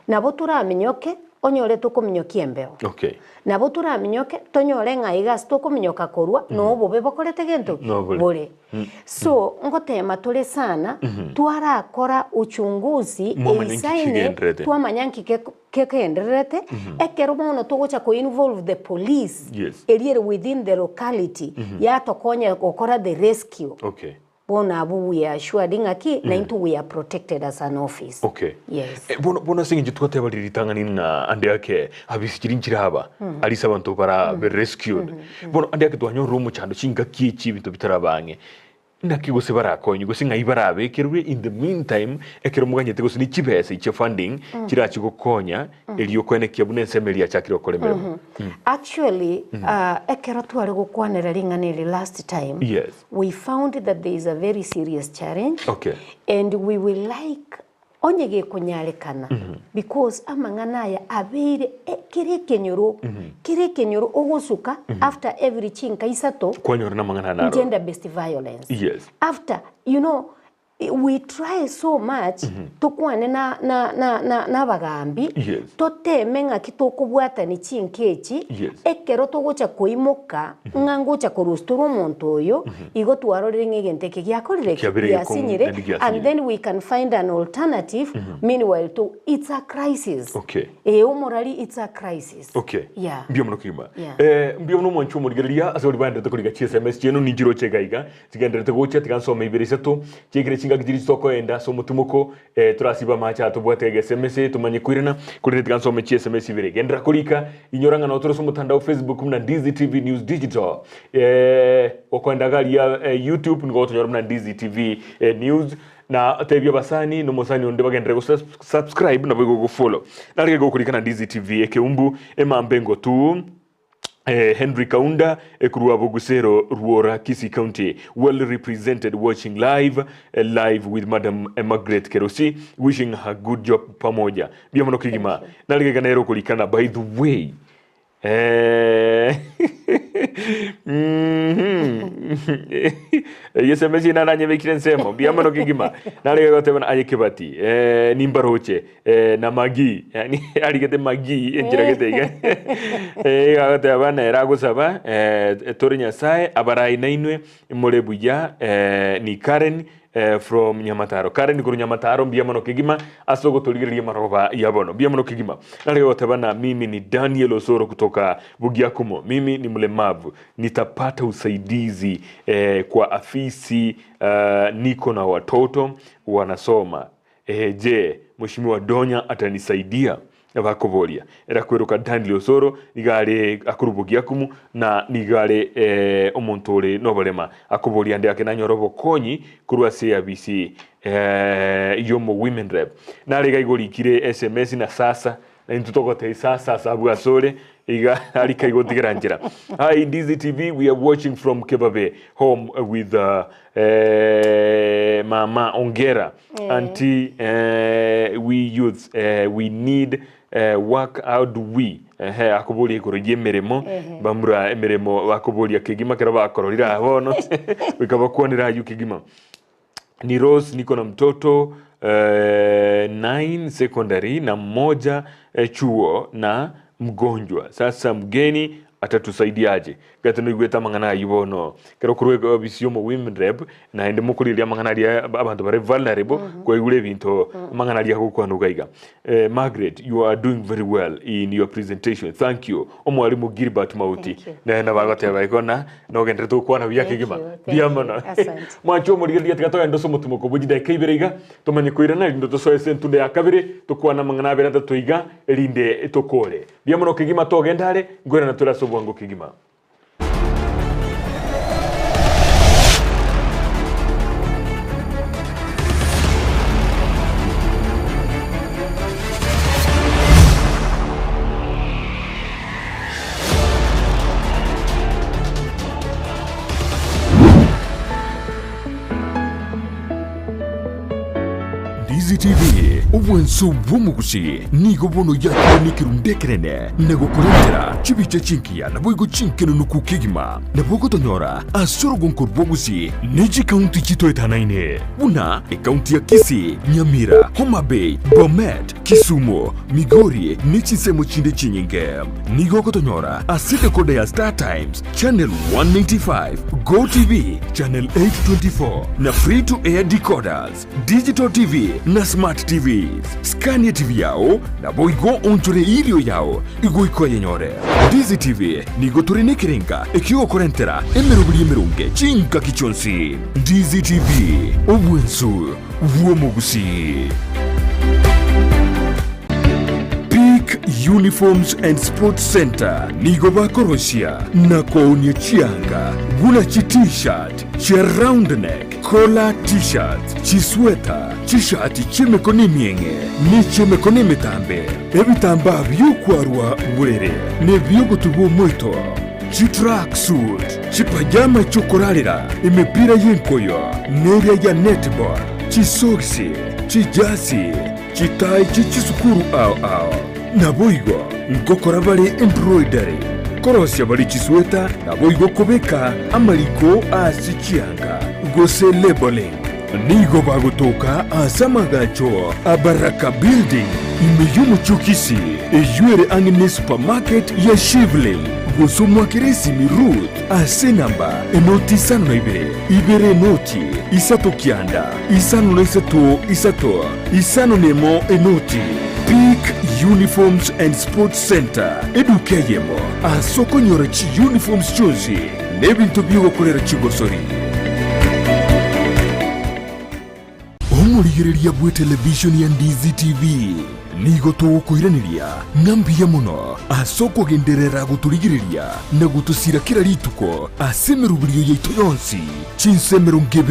Nabo toraminyoke. onyore tokominyokia embeo. Okay. Nabo toraminyoke tonyore ng'a iga ase tokominyoka korwa na obobe bokorete gento ki? Nobore. Bore. So ngotema tore sana twarakora uchunguzi Mwamanya nki eisaine kigendererete. twamanya nki geko kegendererete ekero bono togocha ko involve the police Yes. eria ere within the locality yatokonya gokora the rescue. Okay. Bono abwo we are assured ng'a ki naintwe we are protected as an office. Okay. Yes. Eh, bono bono ase eng'encho twateba riria ritang'ani ng'a ande ake abisi chiri nchire aba arise abanto bara be rescued. Bono ande ake twanyorire omochando chingaki echi ebinto bitaraba ang'e. Naki gose barakonye gose ng'ai barabekerwe in the meantime ekero moganyete gose ne chibesa echi chia funding chirachi gokonya erio koenekia buna ensemo eria yachakire gokora emeremo. Actually, ekero tware gokwanera ring'ana eri last time, Yes. We found that there is a very serious challenge Okay. and we will like onye gekonyarekana because amang'ana aya abeire eh, kera ekenyoro kera ekenyoro ogosuka after every chinka isato Kwanyora namang'ana naro. gender based violence Yes. after you know we try so much tokwane na na na na nabagambi Yes. toteme ng'aki tokobwatani chinka echi Yes. ekero togocha koimoka ng'a ngocha korustora omonto oyo igo twarorire ng'a egento eke giakorire ki? Kiabeire gekong'u Giasinyire naende and giasinyire. then we can find an alternative meanwhile to it's a crisis Okay. ee omorari it's a crisis Okay. yeah. Mbuya mono kegima. Yeah. Eh, mbuya mono omwanchi omorigereria ase baria baenderete koriga chi SMS chiaino ninchiroche iga iga Chigendererete gocha, tiga nsome ibere isato, chiekire chingaki chiria chitokoenda ase omotimoko, eh, torasibe amache aya tobwate egesemese, tomanye koirana, korende tiga nsome chiesms ibere. Genderera korika, inyora ng'a noo tore ase omotandao Facebook buna Ndizi TV News Digital. Eh, okoenda iga aria eh, YouTube nigo ogotonyora buna Ndizi TV eh, News, na tebia abasani na omosani onde bagenderere go subscribe naboigo go follow. Narege gokorika na Ndizi TV ekeumbu, emambe engotu. Henry Kaunda korwa Bogusero Ruora Kisii County well represented watching live live with Madam Margaret Kerosi wishing her good job pamoja mbuya mono kegima narigega nere okorikana by the way eh, mhm. Eyio SMS eye naranyebekire ensemo mbuya mono kegima narigega goteba aye Kibati eh, nimbaroche Eh, na Magi, yaani arigete Magi enchera gete iga. Eh, iga agoteba nere agosaba eh, tore Nyasaye abarai nainwe more buya eh, ni Karen eh, from Nyamataro. Karen korwa Nyamataro mbuya mono kegima ase ogotorigereria amaroba ya bono. Mbuya mono kegima. Narege goteba na mimi ni Daniel Osoro kutoka Bugiakumo. Mimi ni mlemavu. Nitapata usaidizi eh, kwa afisi eh, niko na watoto wanasoma. Ee, je, Mheshimiwa Donya atanisaidia? Bakoboria. Era kweroka Daniel Osoro nigo are akorubogia akumu na nigo are eh, omonto ore noborema. Akoboria ande ake nanyore obokonyi korwa ase eabisi eh, yomo women rep. Nare iga igo rikire SMS na sasa na intwe togotebia sasa ase abwo asore iga arika igo otigera nchera. Hi Ndizi TV we are watching from Kebabe home with uh, eh, mama ongera Eh. Auntie eh, we youths eh, we need eh, work how do we ehe akoboria igoro y'emeremo Ehe. bamura emeremo bakoboria kegima kero bakororire aa bono goika bakwanere aywo kegima ni Rose niko na mtoto eh, 9 secondary na mmoja eh, chuo na mgonjwa sasa mgeni atatusaidiaje Gati noigwete amang'ana ayio bono, ekero okorwa ofisi y'omo women rep, naende mokorigereria amang'ana aria abanto bare vulnerable, kwaigure ebinto amang'ana aria agokwanwa iga iga. Eh, Margaret, you are doing very well in your presentation, thank you. Omwalimu Gilbert Mauti, Thank you. nere nabo agoteba igo na nogenderete gokwana buya Thank kegima. you, thank Mbuya you. mono. Asante. Mwanche omorigereria tiga togende ase omotimoko bwe chidaeka ibere iga, tomanye koirana erinde tosoe ase entunda ya kabere, tokwane amang'ana abere atato iga, erinde tokore. Mbuya mono kegima togende are, nkoirana tore ase obwango kegima. Ndizi TV, obwanso bw'omogusi nigo bono yakire nekerundu ekenene na gokorentera chibicha chinkiya naboigo chinkenunuku kegima. Nabo ogotonyora ase orogonko rw'obogusi ne chikaunti chitoetanaine buna ekaunti ya Kisii, Nyamira, Homa Bay, Bomet, Kisumu, Migori ne chinsemo chinde chinyinge. Nigo ogotonyora ase decoder ya Star Times, channel 195, Go TV, channel 824, na free to air decoders, digital TV na smart TVs. Scan TV yao naboigo onchore irio yao igoika oyenyore. Ndizi TV nigo tore nekerenga ekiogokorentera emeroberi emeronge chingaki chionsi. Ndizi TV, obwensu bw'omogusii. Peak Uniforms and Sports Centre nigo bakorosia na koonia chianga buna chi T-shirt, chia round neck, collar T-shirts, chisweta, chishati chi'emekono emieng'e ne chi'emekono emetambe, ebitambaa bi'okwarwa borere na ebi'ogotuba omoito, chitracksuit, chipajama chi'okorarera, emepira y'enkoyo neria ya netball, chisogisi, chijasi, chitai chie chisukuru ao ao. Naboigo ngokora bare embroidery, korosia bare chisweta, naboigo kobeka amariko ase chianga, gose labelling. Nigo bagotoka ase amagacho a Baraka Building, ime y'omochie o Kisii, eyio ere ang'e ne supermarket ya Shivling, gose omwakere esimi Ruth ase enamba enoti isano na ibere, ibere enoti, isato kianda, isano na isato isato, isano na emo enoti. Peak Uniforms and Sports Centre, eduka eyemo ase okonyora chiuniforms chionsi na ebinto bi'ogokorera chigosori. Omorigereria bw'etelevishoni ya Ndizi TV, nigo togokoiraneria ng'a mbuya mono ase okogenderera gotorigereria na gotosira kera rituko ase emeroberio yaito yonsi chinsa 24.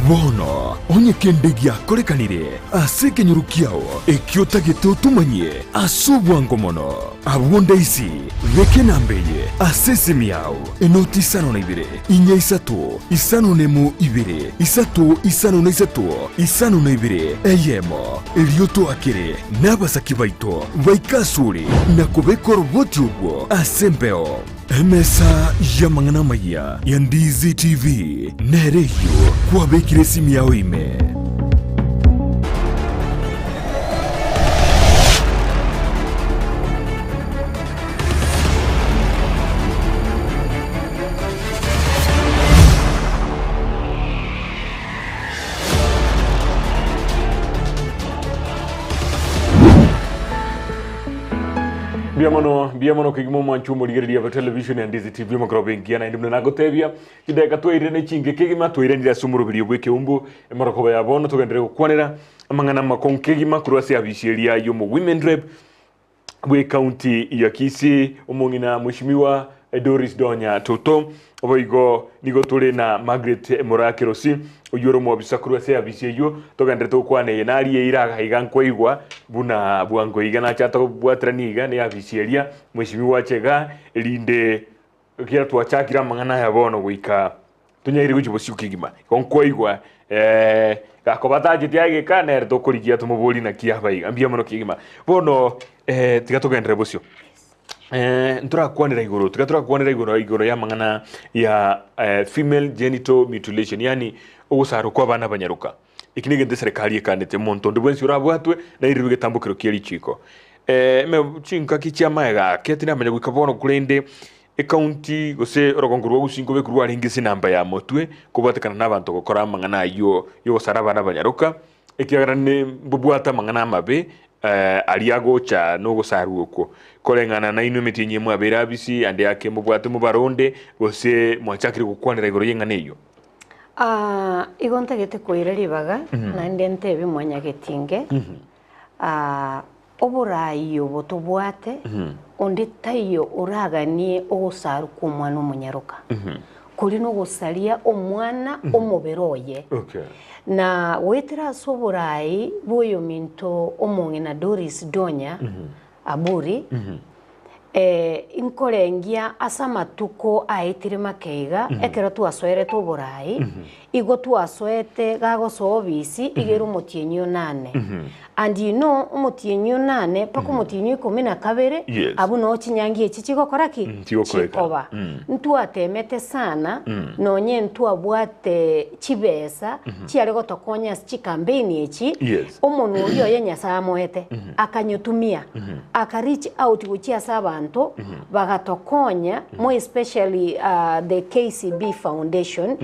Bono onye kende giakorekanire ase ekenyoro kiao ekio otagete otomanyie ase obwango mono, abwo ndaisi beka enamba eye ase esimi yao, enoti isano na ibere, inya isato, isano nemo ibere, isato isano na isato, isano na ibere, eyemo. Erio toakere nabasaki baito baike asore na kobeka oroboti orwo ase embeo. Emesa y'amang'ana amayia ya Ndizi TV nere eyio kwabekire esimi yao ime. Mbuya mono, mbuya mono kegima omwancho omorigereria bwa television ya Ndizi TV omokoroba engiya naende buna nagotebia chidakika twairire ne chinge kegima twairanire ase omoroberio bw'ekeumbu emorokoba ya bono togenderere gokwanera amang'ana amakong'u kegima korwa ase afisi eria y'omo women rep bw'ecounty ya Kisii, omong'ina Mweshimiwa Doris Donya Toto. Boigo nigo tore na Margaret Moraa Kerosi, oyio ore omobisa korwa ase afisi eyio, togenderete gokwana eye naria eira iga iga nkoigwa buna bwango iga nachate kobwaterania iga ne afisi eria Mweshimiwa ache igaa erinde Ekiagera twachakire amang'ana aya bono goika tonyaire gochia bosio kegima. Igo nkwaigwa eh, gakoba tacheti ageka nere tokorigia tomoborie naki aba iga. Mbuya mono kegima. Bono eh, tiga togenderere bosio. Eh, ntorakwanera igoro, tiga torakwanera igoro igoro y'amang'ana ya eh, female genital mutilation, yaani ogosarwa kwa abana abanyaroka. Eki negento eserekari ekanete, omonto onde bwensi orabwatwe nairirwe egetambokero kie richiiko. Ime chingaki chi'amaega ake tinamanya goika bono korende ecounty gose orogongo rwa Gusii nkobeku rwarenge ase enamba ya motwe kobwatekana na abanto gokora amang'ana ayio yogosara abana abanyaroka, ekiagera ne mbobwate amang'ana amabe aria agocha nogosarwa okwo. Koreng'ana nainwe emetienyi eye mwabeire abisi ande ake mobwate mobaronde gose mwachakire gokwanera igoro y'eng'ana eyio. Aa, igo ntagete koira ribaga, naende ntebie mwanyagetinge, aa, oboraai obo tobwate, onde taiyo oraganie ogosarwa kw'omwana omonyaroka, koria nogosaria omwana omobere oye. Okay. Na goetera ase oboraai bw'oyominto omong'ina Doris Donya Aburi, Inkorengia ase amatuko aetire make iga, ekero twasoerete oboraai, igo twasoete gagosoa obisi iga ere omotienyi onane. And you know omotienyi onane mpaka omotienyi o ikomi na kabere, Yes. abwo noo chinyangi echi chigokora ki? Chigokoreka. Chikoba. Ntwatemete sana, nonye ntwabwate chibesa chiare gotokonya ase chicampaign echi, Yes. omonwa oria oye Nyasaye amoete, akanyotumia, aka reach out gochia ase abanto, bagatokonya, more especially the KCB Foundation,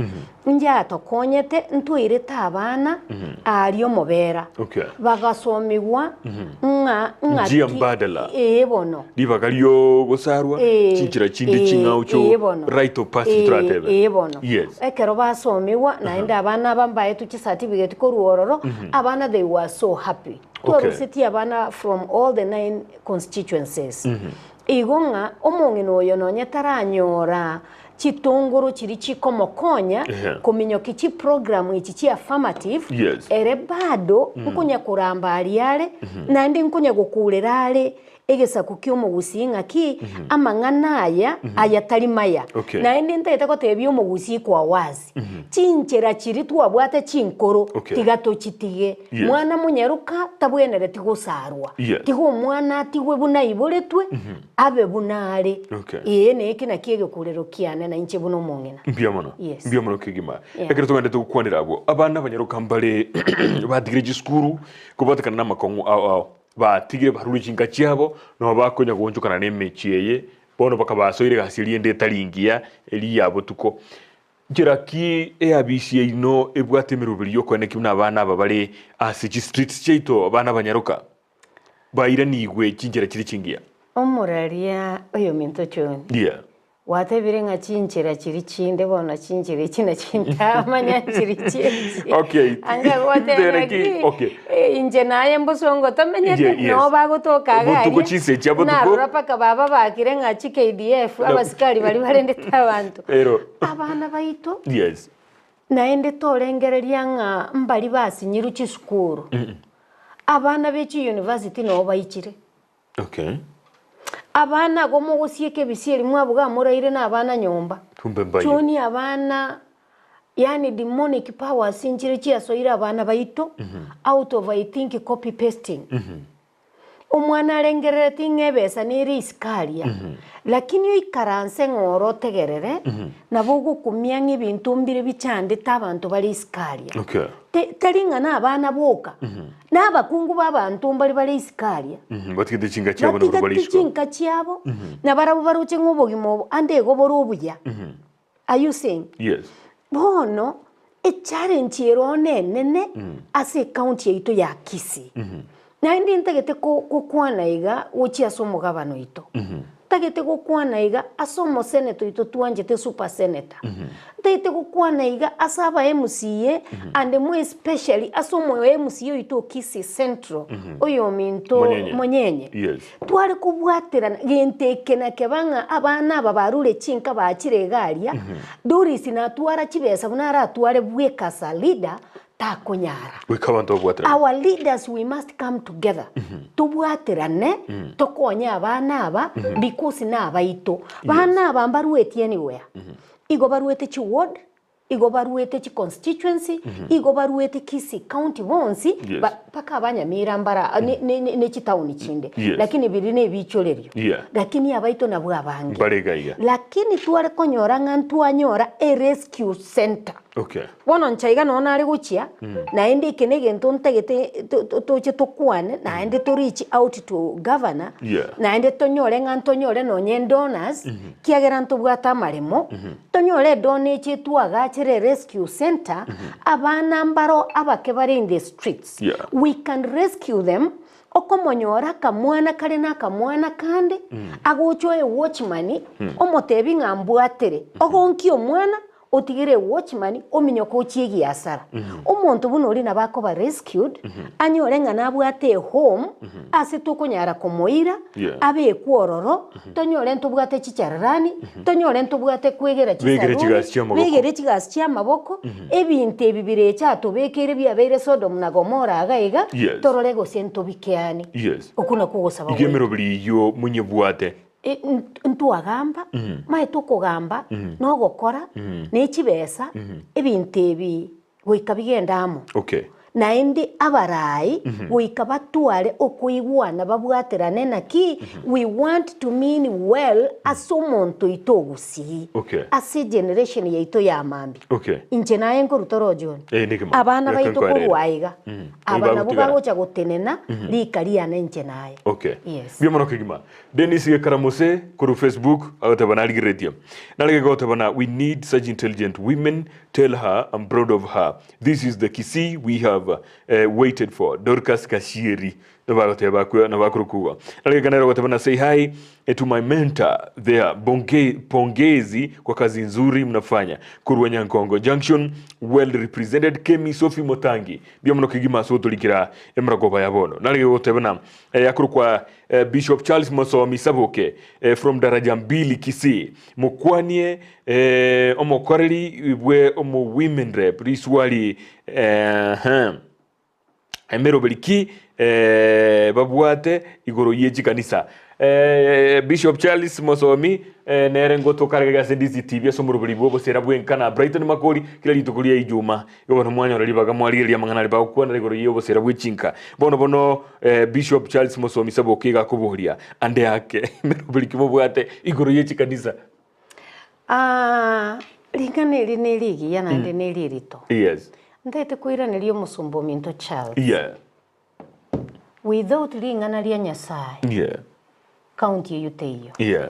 inche atokonyete, ntwairete abana aaria omobera, Okay. bagasomigwa ng'a ng'aki Njia mbadala. ee bono. Ribaga ri'ogosarwa, Ee, chinchera chinde ee, ching'ao chio ee bono. rite of passage Ee, toratebe. ee bono. Yes. Ekero basomigwa, naende abana aba mbaetwe chicertificate korwa ororo, abana they were so happy. Okay. Twarusetie abana from all the nine constituencies. Igo ng'a omong'ina oyo nonye taranyora chitongoro chiria chikomokonya Ehe. kominyokia chiprogram echi chia affirmative, Yes. ere bado nkonya koramba aria are, naende nkonya gokurera are egesaku ki'omogusii ng'aki amang'ana aya aya tari maya. Okay. Naende ntagete gotebia omogusii kwa wazi, chinchera chiria twabwate chinkoro Okay. tiga tochitige. Yes. Mwana monyaroka tabwenereti gosarwa, Yes. tiga omwana atigwe buna aiboretwe, abe buna are. Okay. Ee, na eki nakio egekurero kiane na inche buna omong'ina. Mbuya mono. Yes. Mbuya mono kegima. Yeah. Ekero togendete gokwanera abwo, abana abanyaroka mbare batigire chisukuru kobwatekana namakong'u ao ao. Batigire barure chinka chiabo, nabo bakonya goonchokana nemechie eye, bono bakabasoire egasi eria ende etari engiya, eria ya botuko. Nchera ki eabisi yaino ebwate emeroberi y'okoenekia buna abana aba bare ase chistreets chiaito, abana abanyaroka, bairanigwe chinchera chiria chingiya? Omoraria oyominto John, Yeah. Gwatebire ng'a chinchera chiria chinde bono chinchera echi nachi ntamanya nchiri chienchi. Okay. Anga gwateba Tere ki? ng'aki, Okay. eh, inche naye mbosongo tomenyete, Ye- yes. noo bagotoka iga Botuko aria, chinsa echi chia botuko. narora mpaka baba bakire ng'a chi KDF, abasikari baria barendete abanto. Ero. Abana baito, Yes. naende torengereria ng'a mbari basinyirwe chisukuru, abana be chiuniversity noo baichire. Okay. Abana ago mogosieka ebisieri mwabuga moraire na abana nyomba. Kumbe mbaye. Choni abana yaani demonic powers nchire chiasoire abana baito out of I think copy pasting. Omwana arengerereti ng'a ebesa nere isiko aria lakini oikaranse ng'a ore otegerere nabo ogokumia ng'a ebinto mbire bichandete abanto bare isiko aria. Okay. Te- Tari ng'a na abana boka, na abakungu b'abanto mbare bare isiko aria. Batigete chinka chiabo nabarabwo bare Batigete isiko. chinka chiabo, na barabwo baroche ng'a obogima obo ande igo bore obuya. Are you seeing? Yes. Bono, echallenge ere one enene ase ecounty yaito ya Kisii, Naende ntagete gokwana iga gochia ase omogabana oito. Ntagete gokwana iga ase omoseneta oito twanchete super senator. Ntagete gokwana iga ase aba MCA and more especially ase omo MCA oito o Kisii Central oyominto Monyenye. Monyenye. Yes. Tware kobwaterana gento eke nakeba ng'a abana aba barure chinka bachire iga aria, Doris natwara chibesa buna aratware bweka as a leader, takonyara. Goika abanto babwaterane. Our leaders we must come together tobwaterane tokonye abana aba because nabaito. Bana aba mbarueti anywhere. Igo baruete chi ward, igo baruete chi constituency, igo baruete Kisii county bonsi Yes. ba mpaka abanyamira mbara ne- ne- ne- ne chitaoni chinde. Yes. Lakini biri nebichorerio. Yeah. Lakini abaito nabwo abange. Mbare iga iga. Lakini tware konyora ng'a ntwanyora e rescue center. Okay. Bono inche iga noo nare gochia, naende eke negento ntagete to- to- toche tokwane, naende to reach out to governor, Yeah. naende tonyore ng'a ntonyore nonye donors, kiagera ntobwate amaremo, tonyore edonor eche twagachere rescue center, abana mbaro abake bare in the streets, Yeah. we can rescue them, okomonyora akamwana kare na akamwana kande, agocha oye watchman, omotebi ng'a mbwatere, ogonkie omwana, Otigere ewatchman ominyoke ochie egiasara. Omonto buna oria nabo akoba rescued, anyore ng'a nabwate ehome ase tokonyara komoira, Yeah. abekwe ororo, tonyore ntobwate chichararani, tonyore ntobwate kwegera Begere chisaruni, chigasi chi'amaboko. begere chigasi chi'amaboko, ebinto ebi bireche atobekeire biabeire Sodom na Gomora iga iga, Yes. torore gose ntobikeani. Yes. Okwo nakwo ogosaba Iga gwaito. emeroberi eyio monyebwate. Ntwagamba, omanyete okogamba na ogokora ne chibesa, ebinto ebi goika bigende amo. Okay. Naende abarai goika batware okoigwana babwaterane naki we want to mean well ase omonto oito ogusii. Okay. Ase egeneration yaito ya mambia. Okay. Inche naye nkoruta oro John. Eh, nekemo. Abana Reka baito nkoerere. korwa aiga. Aba nabwo Bagotigara. bagocha gotenena rika riane inche naye. Okay. Yes. Mbuya mono kegima. Dennis Gekaramose korwa Facebook agoteba narigereretie. Narege goteba na we need such intelligent women tell her I'm proud of her. This is the Kisii we have eh, waited for. Dorcas Kashieri nabagoteba akwe nabakorokwa igo. Narege nere ogoteba na say hi eh, to my mentor there Bonge, pongezi kwa kazi nzuri mnafanya korwa Nyankongo Junction well represented Kemi Sophie Motangi mbuya mono kegima ase otorikera emeragoba ya bono. Narege goteba na eh, akorokwa eh, Bishop Charles Mosomi Saboke eh, from Daraja Mbili Kisii mokwanie eh, omokoreri bwe omo women rep riswali eh, hmm. emeroberi ki eh, babwate igoro ye chikanisa eh, Bishop Charles Mosomi eh, nere ngotokarege ase DCTV ase omoroberi bwa obosera bwenka na Brighton Makori kila rituko ria Ijuma Igo bono mwanyora ribaga mwarigereria amang'ana aria bagokwanera igoro y'obosera bwe chinka. Bono bono eh, Bishop Charles Mosomi Saboke iga akoboria ande ake emeroberi ki mobwate igoro ye chikanisa. Ah, ring'ana eri nerigiya naende neririto. Yes. Ntaete koiraneria omosomba ominto Charles. Yeah. Without ring'ana ria Nyasaye, Yeah. county eyio teiyo. Yeah.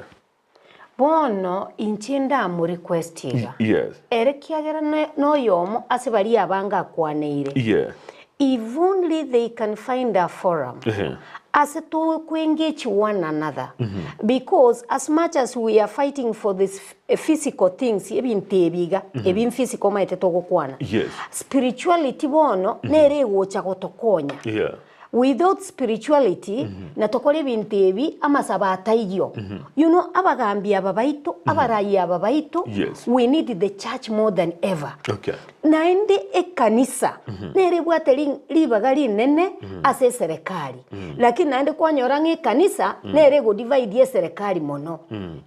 Bono inche ndamo request iga, Yes. ere kiagera ne- noyomo ase baria abange akwaneire, Yeah. if only they can find a forum Ehe. ase toko engage one another because as much as we are fighting for this physical things ebinto ebi iga ebi physical omanyete togokwana, Yes. spirituality bono nere egocha gotokonya. Yeah. Without spirituality na tokore ebinto ebi amasabo ataiyo. You know abagambi aba baito, abarai aba baito, Yes. we need the church more than ever. Okay. Naende ekanisa nere ebwate ri- ribaga rinene ase eserekari. Lakini naende kwanyora ng'a ekanisa nere ego divide eserekari mono.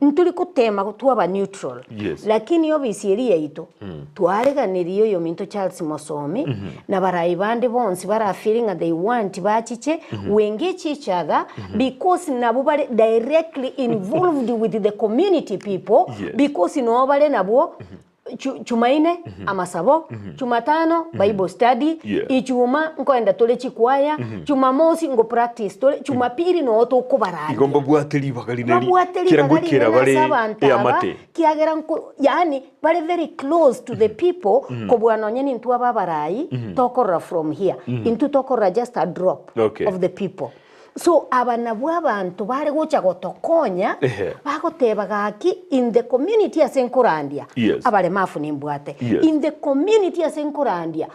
Ntori gotema twaba neutral. Yes. Lakini obisi eria yaito Twareganirie oyominto Charles Mosomi na barai bande bonsi bara feel ng'a they want bachiche we engage each other because nabwo bare directly involved with the community people Yes. because noo bare nabwo chu- Chumaine amasabo, Chumatano bible study, Yeah. Ichuma nkoenda tore chikwaya, Chumamosi ngo practice tore, Chumapili noo tokobarandia. Igo mbabwate ribaga rinene Babwate kera ribaga ngoikera rinene bare ase abanto aba, eamate. kiagera nko yaani Bare very close to the people kobua nonye nintwe aba abarai tokorora from here. Intwe tokorora just a drop Okay. of the people. So aba nabwo abanto bare gocha gotokonya Ehe. bagoteba gaki in the community ase nkorandia Yes. abaremafu nimbwate Yes. in the community ase nkorandia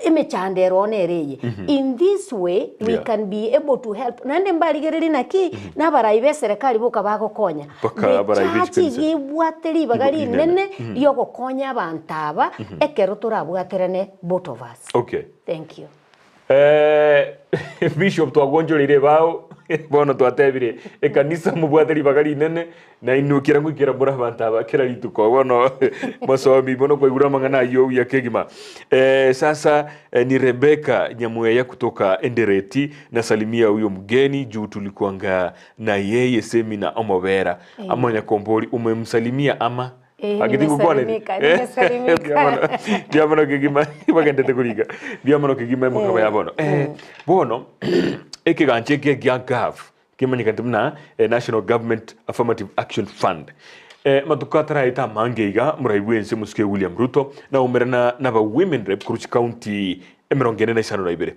emechando ere one ere eye in this way we Yeah. can be able to help naende mbarigererie naki nabarai beserekari boka bagokonya Mpaka The abarai be church chikanisa. iga ebwate ribaga Igo rinene. rinene riogokonya abanto aba ekero torabwaterane both of us Okay. thank you Eh, Bishop twagonchoreire ebao bono twatebire ekanisa mobwate ribaga rinene na inwe kera ngoikera more abanto aba kera rituko bono mosomi bono kwaigure amang'ana ayio buya kegima eh, sasa eh, ni Rebecca Nyamweya kutoka Endereti nasalimia huyo mgeni juu tulikuanga na yeye semina omobera amanya kombori umemsalimia ama Eh, Agithii gokwaneri? nimesalimika, nimesalimika. Mbuya mono, mbuya mono kegima bagendete korika mbuya mono kegima emokaba ya bono Eh, bono ekegancha eke gia gaf kemanyekanete buna eh, national government affirmative action fund Eh, matuko ataraeta amange iga morai bwense omosike William Ruto naumerana naba women rep korwa chikaunti emerongo ene na isano na ibere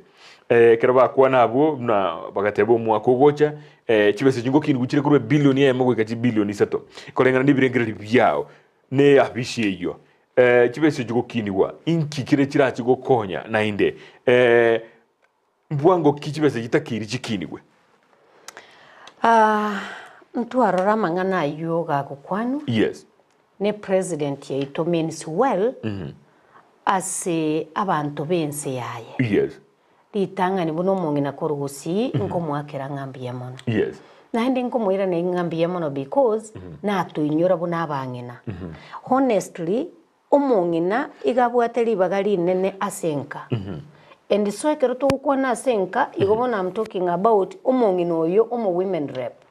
Eh, ekero bakwana abwo buna bagateba omwaka ogocha eh, chibesa echi ngokinigwa chire korwa ebilioni eyemo goika chibilioni isato koreng'ana na ebirengererio biao na eafisi eyio eh, chibesa echi gokinigwa inki kire chirachi gokonya naende eh, mbwango ki chibesa chitakeiri chikinigwe? Ah, ntwarora amang'ana ayio gagokwanwa Yes. ne president yaito means well ase abanto b'ense yaye. Yes. Ritang'ani buna omong'ina korwa Gusii nkomoakera ng'a mbuya mono. Yes. Naende nkomoiraneria ng'a mbuya mono because natoinyora buna abang'ina. Honestly, omong'ina iga abwate ribaga rinene ase enka. And so ekero togokwana ase enka, igo bono I'm talking about omong'ina oyo omo women rep.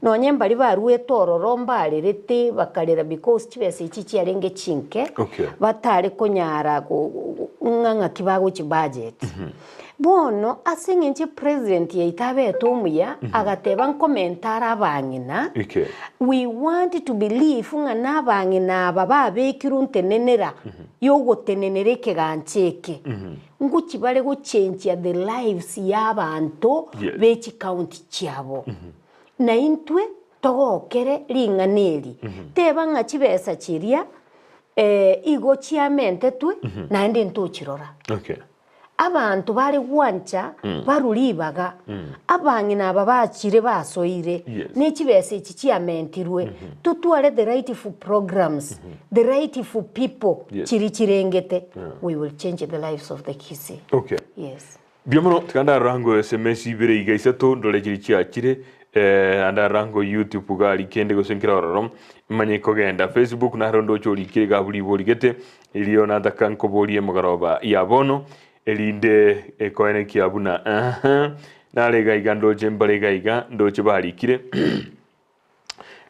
Nonye mbaria baruete ororo mbarerete bakarera because chibesa echi chiarenge chinke, Okay. batare konyara go- go- ng'a ng'aki bagochi budget. Bono ase eng'encho epresident yaito abete omuya, agateba nkomente are abang'ina, Okay. we want to believe ng'a na abang'ina aba babekirwe ntenenera yogotenenera ekegancha eke, ngochi bare gochenchia the lives ya abanto Yes. be chicounty chiabo. Na intwe togokere ring'ana eri, teba ng'a chibesa chiria igo chiamentetwe naende ntochirora. Okay. Abanto bare gwancha barwe ribaga, abang'ina aba bachire basoire, Yes. ne chibesa echi chiamentirwe, totware the rightful programs, the rightful people Yes. chiri chirengete, we will change the lives of the Kisii. Okay. Yes. Mbuya mono, tiga ndarora ngo SMS ibere iga isato ndore chiri chiachire, eh, ndarora ngo YouTube iga aria kende gose nkere ororo, manye kogenda Facebook naro ndoche orikire iga abwo ribori gete, Erio nataka nkoborie mogoroba ya bono, erinde ekoenekia buna eeh, nare iga iga ndoche mbare iga iga ndoche barikire.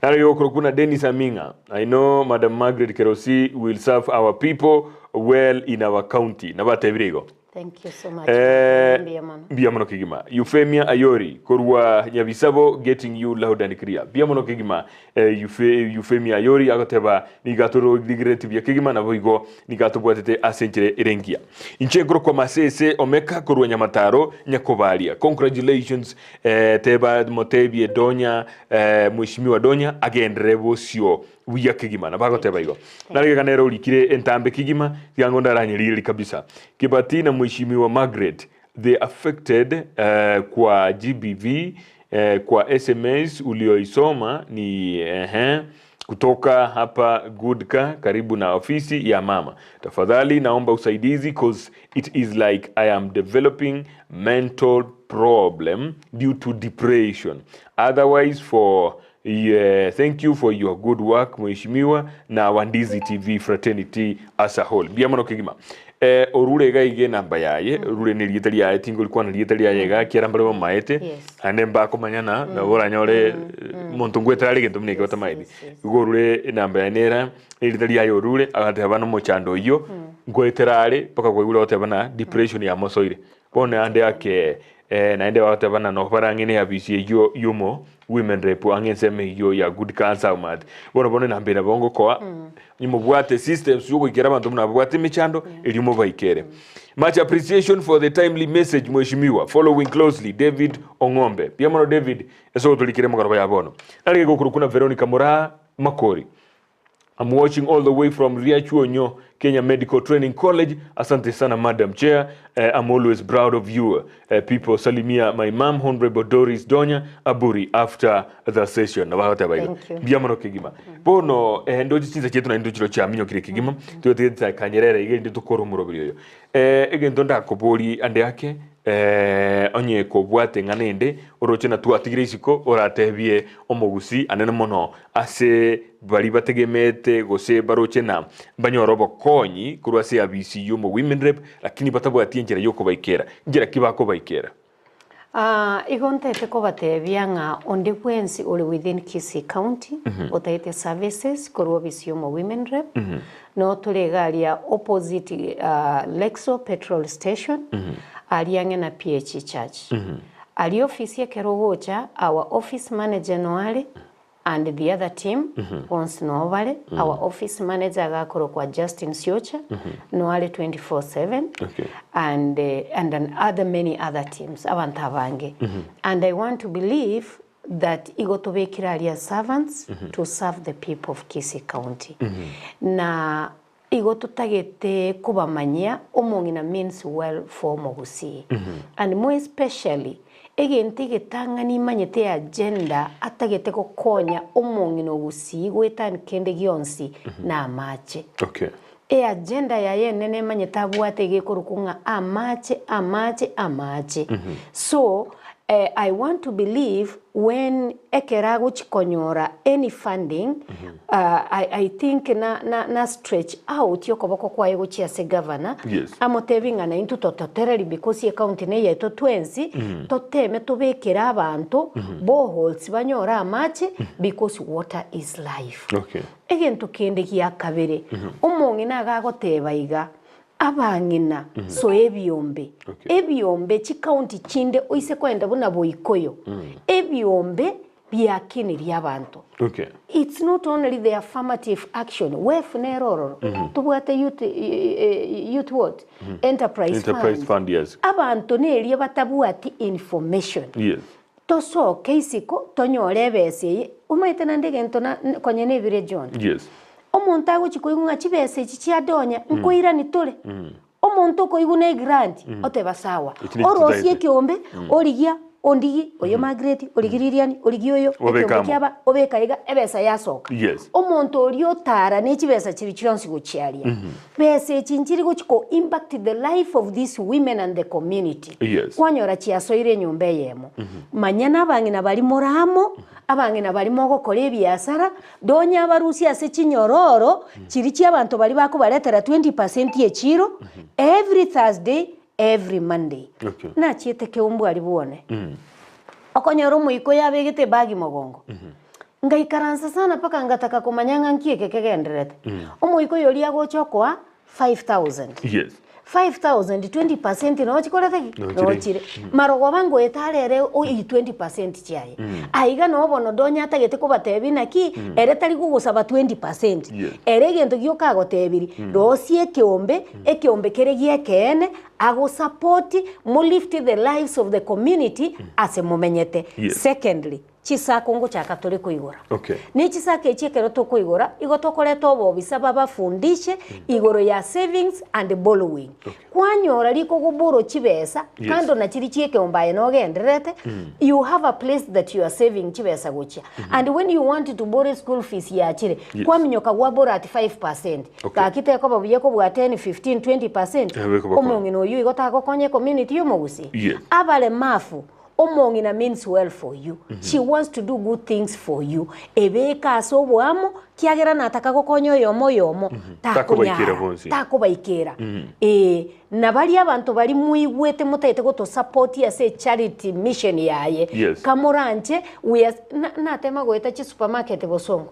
Nare gokorokwa buna Dennis Aming'a. I know Madam Margaret Kerosi will serve our people well in our county. Nabatebire igo. Thank you so much. Eh, Mbuya mono. mbuya mono kegima. Euphemia Ayori korwa Nyabisabo getting you loud and clear. Mbuya mono kegima. Eh, Eufe, Euphemia Ayori agoteba nigo atorigereti buya kegima nabo igo nigo atobwatete ase enchera ere engiya. Inche nkorokwa Masese Omeka korwa Nyamataro Nyakobaria. Congratulations eh, teba motebie Donya eh, Mheshimiwa Donya agenderere bosio buya kegima. Nabo agoteba igo. Narigega nere orikire entambe kegima tiga ndaranyerigererie kabisa. Kibati na Mheshimiwa Margaret the affected eh, kwa GBV eh, kwa SMS ulioisoma ni eh, kutoka hapa Goodka karibu na ofisi ya mama. Tafadhali naomba usaidizi cause it is like I am developing mental problem due to depression. Otherwise for Yeah, thank you for your good work mheshimiwa na Wandizi TV fraternity as a whole. Mbuya mono kegima. Eh, orure iga iga enamba yaye, orure ne erieta riaye tingorikwana rieta riaye iga ekiagera mbare bamaete, Yes. naende mbakomanyana nabo oranyore eh, monto ngwetera are egento buna eke batamaeti. yes, yes. Igo orure enamba yaye nera, erieta riaye orure, agateba nomochando oyio, ngoetera are mpaka kwaigure agoteba na depression yamosoire. Bono ande ake eh, naende bagoteba na noba barang'e ne abisi eyio yomo women rep ang'e ensemo eyio ya good cancer omanyete. Bono bono enamba eye nabo ngokoa onye mobwate systems yogoikera abanto buna babwate emechando erio mobaikere. Much appreciation for the timely message mheshimiwa following closely David Ong'ombe. Mbuya mono David ase ogotorikera emegoroba ya bono. Narenge gokorokwa na Veronica Moraa Makori. I'm watching all the way from Riachuonyo, Kenya Medical Training College. Asante sana Madam Chair. Uh, I'm always proud of you. Uh, people salimia my mom Honorable Doris Donya Aburi after the session. Nabagoteba igo. Thank you. Mbuya mono kegima. Bono eh, ndoche chinsa chietu naende chiro chiaminyokire kegima. Tugotigete kanyerere iga erinde tokore omoroberi oyo. Eh, egento ndakobori ande ake eh, onye kobwate eng'ana ende oroche na twatigire isiko oratebie omogusii anene mono Ase baria bategemeete gose baroche na mbanyore obokonyi korwa ase eabisi y'omo-women rep, lakini batabwati enchera y'okobaikera. Nchera ki bakobaikera? Aa, igo ntaete kobatebia ng'a onde bwensi ore within Kisii County otaete services korwa ofisi y'omo women rep, no tore iga aria opposite Lexo petrol station, aria ang'e na PAG Church. Aria ofisi ekero ogocha, our office manager noare, and the other team bonsi noo bare, our office manager agakorokwa Justin Siocha noo are 24/7 Okay. and and an other many other teams abanto abange and I want to believe that igo tobekire aria servants to serve the people of Kisii County na Igo totagete kobamanyia omong'ina means well for omogusii and more especially egento egetang'ani imanyete ya gender atagete gokonya omong'ina ogusii goetani kende gionsi na amache. Okay. E agenda yaye enene emanyete abwate iga ekorokwa ng'a amache amache amache. So. I want to believe when ekero agochi konyora any funding I, I think na, na, na stretch out okoboko kwaye gochia ase governor Yes. amotebi ng'a naintwe tototereri because ecounty ne yaito twensi toteme tobekere abanto boreholes banyore amache because water is life. Okay. Egento kende gia kabere, omong'ina iga agoteba iga, Abang'ina, soa ebiombe, Okay. ebiombe chikaunti chinde oise koenda buna Boikoyo, ebiombe biakinirie abanto. Okay. It's not only the affirmative action, WEF nere ororo, tobwate youth, youth what? Enterprise Enterprise fund. Fund, yes. Abanto neria batabwati information. Yes. Tosoke isiko tonyore ebesa eye, omanyete naende egento na konya nebire John. Yes. Omonto agochia koigwa ng'a chibesa echi chiadonya, nkoirani tore. Omonto okoigwa na egrant, oteba sawa. Eki neki Orosie totagete. ekeombe, origia ondigi, oyo Margaret, origia Lilian, origia oyo, Obeka ekeombe amo. kiaba, obeka iga, ebesa yasoka. Yes. Omonto oria otara ne chibesa chiria chionsi gochia aria. Besa echi nchiri gochia ko impact the life of these women and the community. Yes. Kwanyora chiasoire enyomba eyemo. Manya nabang'ina baria more amo, abang'ina baria mogokora ebiasara, Donya abarusie ase chinyororo chiria chi'abanto baria bakobaretera 20 percent y'echiro every Thursday, every Monday. Okay. Nachiete keumbu aria bwone. Okonyora omoika oyo abegete ebagi mogongo. Ngaikaransa sana mpaka ngataka komanya ng'a nki eke kegendererete. Omoika oyo oria agocha okoa 5000. Yes. 5000 20% nochi korete ki? Nochire. Nochire. Marogoba ngoeta arere oi 20% chiaye. Aiga noo bono Donya atagete kobatebia naki, ere tari gogosaba 20%. Yes. Ere egento gioka agotebiri, rosia ekeombe, ekeombe kere giekeene, agosupport, mo lift the lives of the community ase momenyete. Yes. Secondly, Chisako ngochaka tore koigora. Okay. Ne chisako echi ekero tokoigora, igo tokoreta obobisa babafundishe igoro ya savings and borrowing. Okay. Kwanyora riko borrow chibesa, Yes. kando na chiria chia ekeombe aye nogendererete, you have a place that you are saving chibesa gochia. And when you want to borrow school fees yachire, Yes. kwaminyoka gwa borrow at 5%. Okay. Gaki tekoba buya kobua 10, 15, 20%, Eh, bekoba konya. omong'ina oyio igo tagokonya ecommunity yomogusii. Yes. Abaremafu, Omong'ina means well for you, she wants to do good things for you, ebeke ase oboamo, kiagera nataka gokonya oyomo oyomo, Takobaikera takonyara, bonsi. takobaikera. Ee, na baria abanto baria moigwete motagete gotosupport ase echarity mission yaye, Yes. kamoranche, we are, na natema goeta chisupermarket bosongo,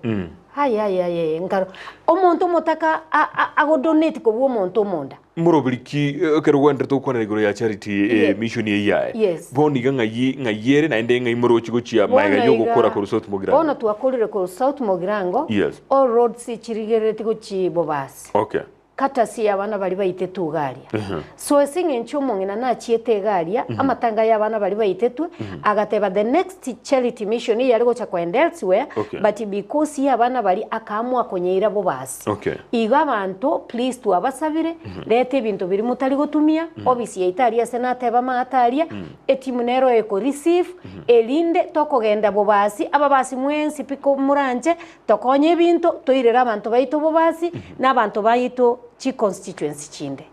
aye aye aye nkaro, omonto omotaka a- a- agodonate kobua omonto omonda. Moroberi ki ekero gwenderete gokwanera igoro ya charity Ye- mission eye yaye? Yes. Bono iga ng'ai ng'ai ere naende ng'ai morochi gochia Bono maega iga- yogokora korwa South Mugirango? Bono twakorire korwa South Mugirango, Yes. all roads chirigerereti gochia Bobasi. Okay. Courtesy y'abana baria baitetwe iga aria. So ase eng'encho omong'ina nachiete iga aria, amatanga y'abana baria baitetwe, agateba the next charity mission eyare gocha koenda elsewhere, Okay. but because y'abana baria akaamua konyeira Bobasi. Okay. Igo abanto please twabasabire, reta ebinto biria motari gotumia, office yaito aria ase nateba amagata aria, etimu nero eko receive, erinde tokogenda bobasi, ababasi mwensi pi ko moranche, tokonye ebinto, toirere abanto baito bobasi, na abanto baito chi constituency chinde.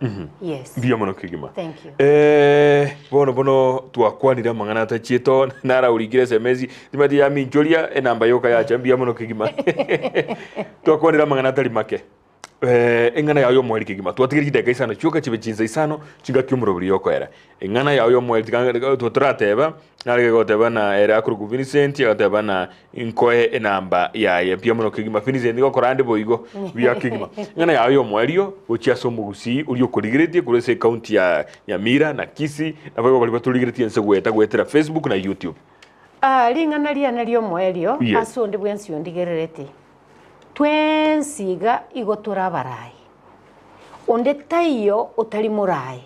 Yes. Mbuya mono kegima. Thank you. Eh, bono bono twakwanire amang'ana atachiete oo, naraurikire SMS, timanyeti yaminchoria enamba yoka yacha mbuya mono kegima. Twakwanire amang'ana atari make. Eh, eng'ana yao y'omoerio kegima. Twatigeire chidakika isano chioka chibe chinsa isano chingaki omoroberi yokoera. Eng'ana yao y'omoerio tiga torateba, narenge goteba na ere akorokwa Vincent, agateba na nkoe enamba yaye. Mbuya mono kegima Vincent, nigo okora ande boigo buya kegima. Eng'ana yao y'omoerio gochia ase omogusii oria okorigeretie korwa ase ecounty ya Nyamira na Kisii, naboigo baria batorigeretie ense goeta goetera Facebook na YouTube. Ah, ring'ana riane ri'omoerio Yes. ase onde bwensi ondigerereti, twensi iga igo tore abarai, onde taiyo otari morai.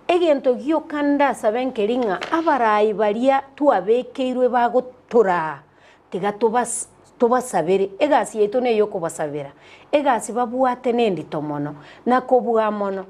Egento gioka ndasabe nkeri ng'a abarai baria twabekeirwe bagotoraa, tiga tobas tobasabere, egasi yaito neyokobasabera, egasi babwate nendito mono, na kobua mono,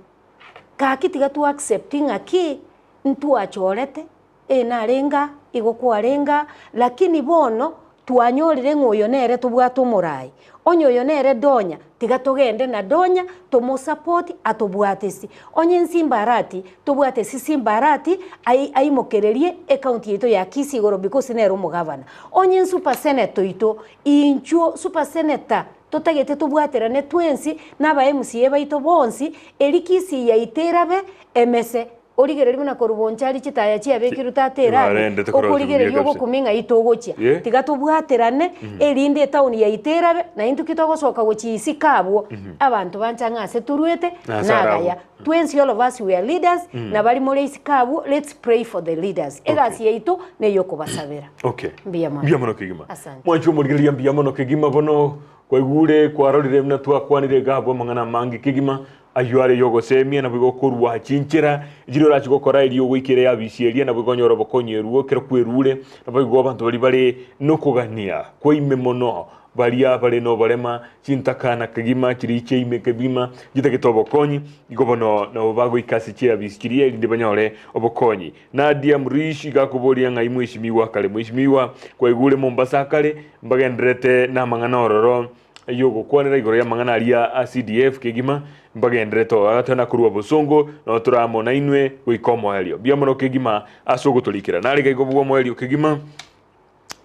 gaki tiga to accept ng'aki ntwachorete, Ee narenge aa, igo kwarenge aa, lakini bono Twanyorire ng'a oyo nere tobwate omorai. Onye oyo nere Donya, tiga togende na Donya tomosapoti atobwatesi. Onye Nsimba Arati, tobwate ase Simba Arati ai aimokererie ecounty yaito ya Kisii igoro because nere omogavana. Onye nsuper senator oito, inchuo super senator totagete tobwaterane twensi na aba MCA baito bonsi, eri Kisii yaito erabe emese. Origererie buna korwa bonchari chitaya chiabekirwe tata erami, Barendete korwa okorigereria kabisa. ogokumia ng'ai togochia. Ye. Tiga tobwaterane, erinde etown yaito erabe, na intwe ki togosoka gochia isiko abwo, abanto bancha ng'a ase toruete, Ase arabwo. nagaya. Twensi all of us we are leaders, na baria more isiko abwo, let's pray for the leaders. Egasi yaito neyokobasabera. Okay. Mbuya mono. Mbuya mono kegima. Asante. Mwanche omorigereria mbuya mono kegima bono kwaigure kwarorire buna twakwanire iga abwo amang'ana amange kegima Ayio are y'ogosemia, naboigo okorua chinchera chiria orache gokora erio goika ere yabisia eria, naboigo onyore obokonyi eruo ekero kwerure, naboigo abanto baria bare nokogania kwa ime mono, baria bare noborema, chintakana kegima chiria chia ime kegima chitagete obokonyi, igo bono nabo bagoika ase chiabisi chiria erinde banyore obokonyi. Nadia Mrish iga akoboria ng'ai mweshimiwa akare? Mweshimiwa kwaigure Mombasa akare, mbagendererete namang'ana ororo. y'ogokwanera igoro y'amang'ana aria a CDF kegima, mbagenderete oo agatana korwa bosongo, nao tore amo nainwe goika omoerio. Mbuya mono kegima ase ogotorikera. Nare iga bwa omoerio kegima,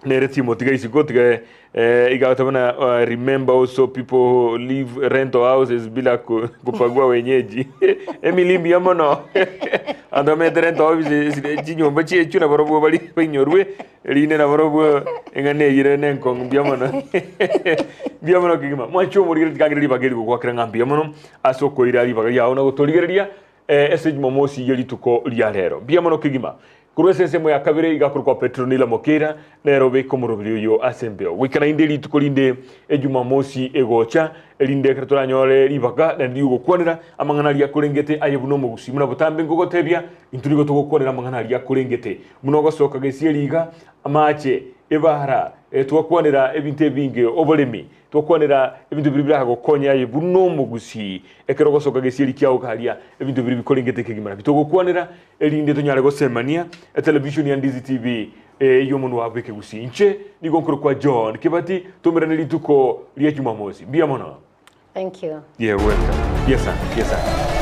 nere Timothy iga isiko tiga eh, iga agoteba buna uh, remember also people who live rental houses bila ku- kupagua wenyeji. Emily mbuya mono abanto bamenyete rental offices chinyomba chiechwe nabarobwo bari bainyorwe Erinde nabarobwo eng'ana eyio ere nenkong'u mbuya mono. Mbuya mono kegima. Mwanche omorigereria tikagere ribaga eri gogoakera ng'a mbuya mono ase okoira ribaga riao na gotorigereria eh, ase Jumamosi ye rituko ria rero. Mbuya mono kegima. Korwa ase ensemo ya kabere iga akorokwa Petronila Mokeira nere obeke omoroberi oyo ase embeo. Goika naende rituko rinde Ejumamosi egocha erinde ekero toranyore ribaga naende riogokwanera amang'ana aria akorengete aye buna omogusii. Buna botambe nkogotebia intwe nigo togokwanera amang'ana aria akorengete. Buna ogosoka gesieri iga, amache, ebara, twakwanera ebinto ebinge, oboremi, twakwanera ebinto biria biragokonye aye buna omogusii, ekero ogosoka gesieri kiao karia, ebinto biria bikorengete kegima nabio togokwanera, erinde tonyare gosemania, etelevishoni ya Ndizi TV ey'omonwa bw'ekegusii. Inche nigo nkorokwa John Kibati, tomerane rituko ria Jumamosi. Mbuya mono. Thank you. Yeah, welcome. Yes, sir. Yes, sir.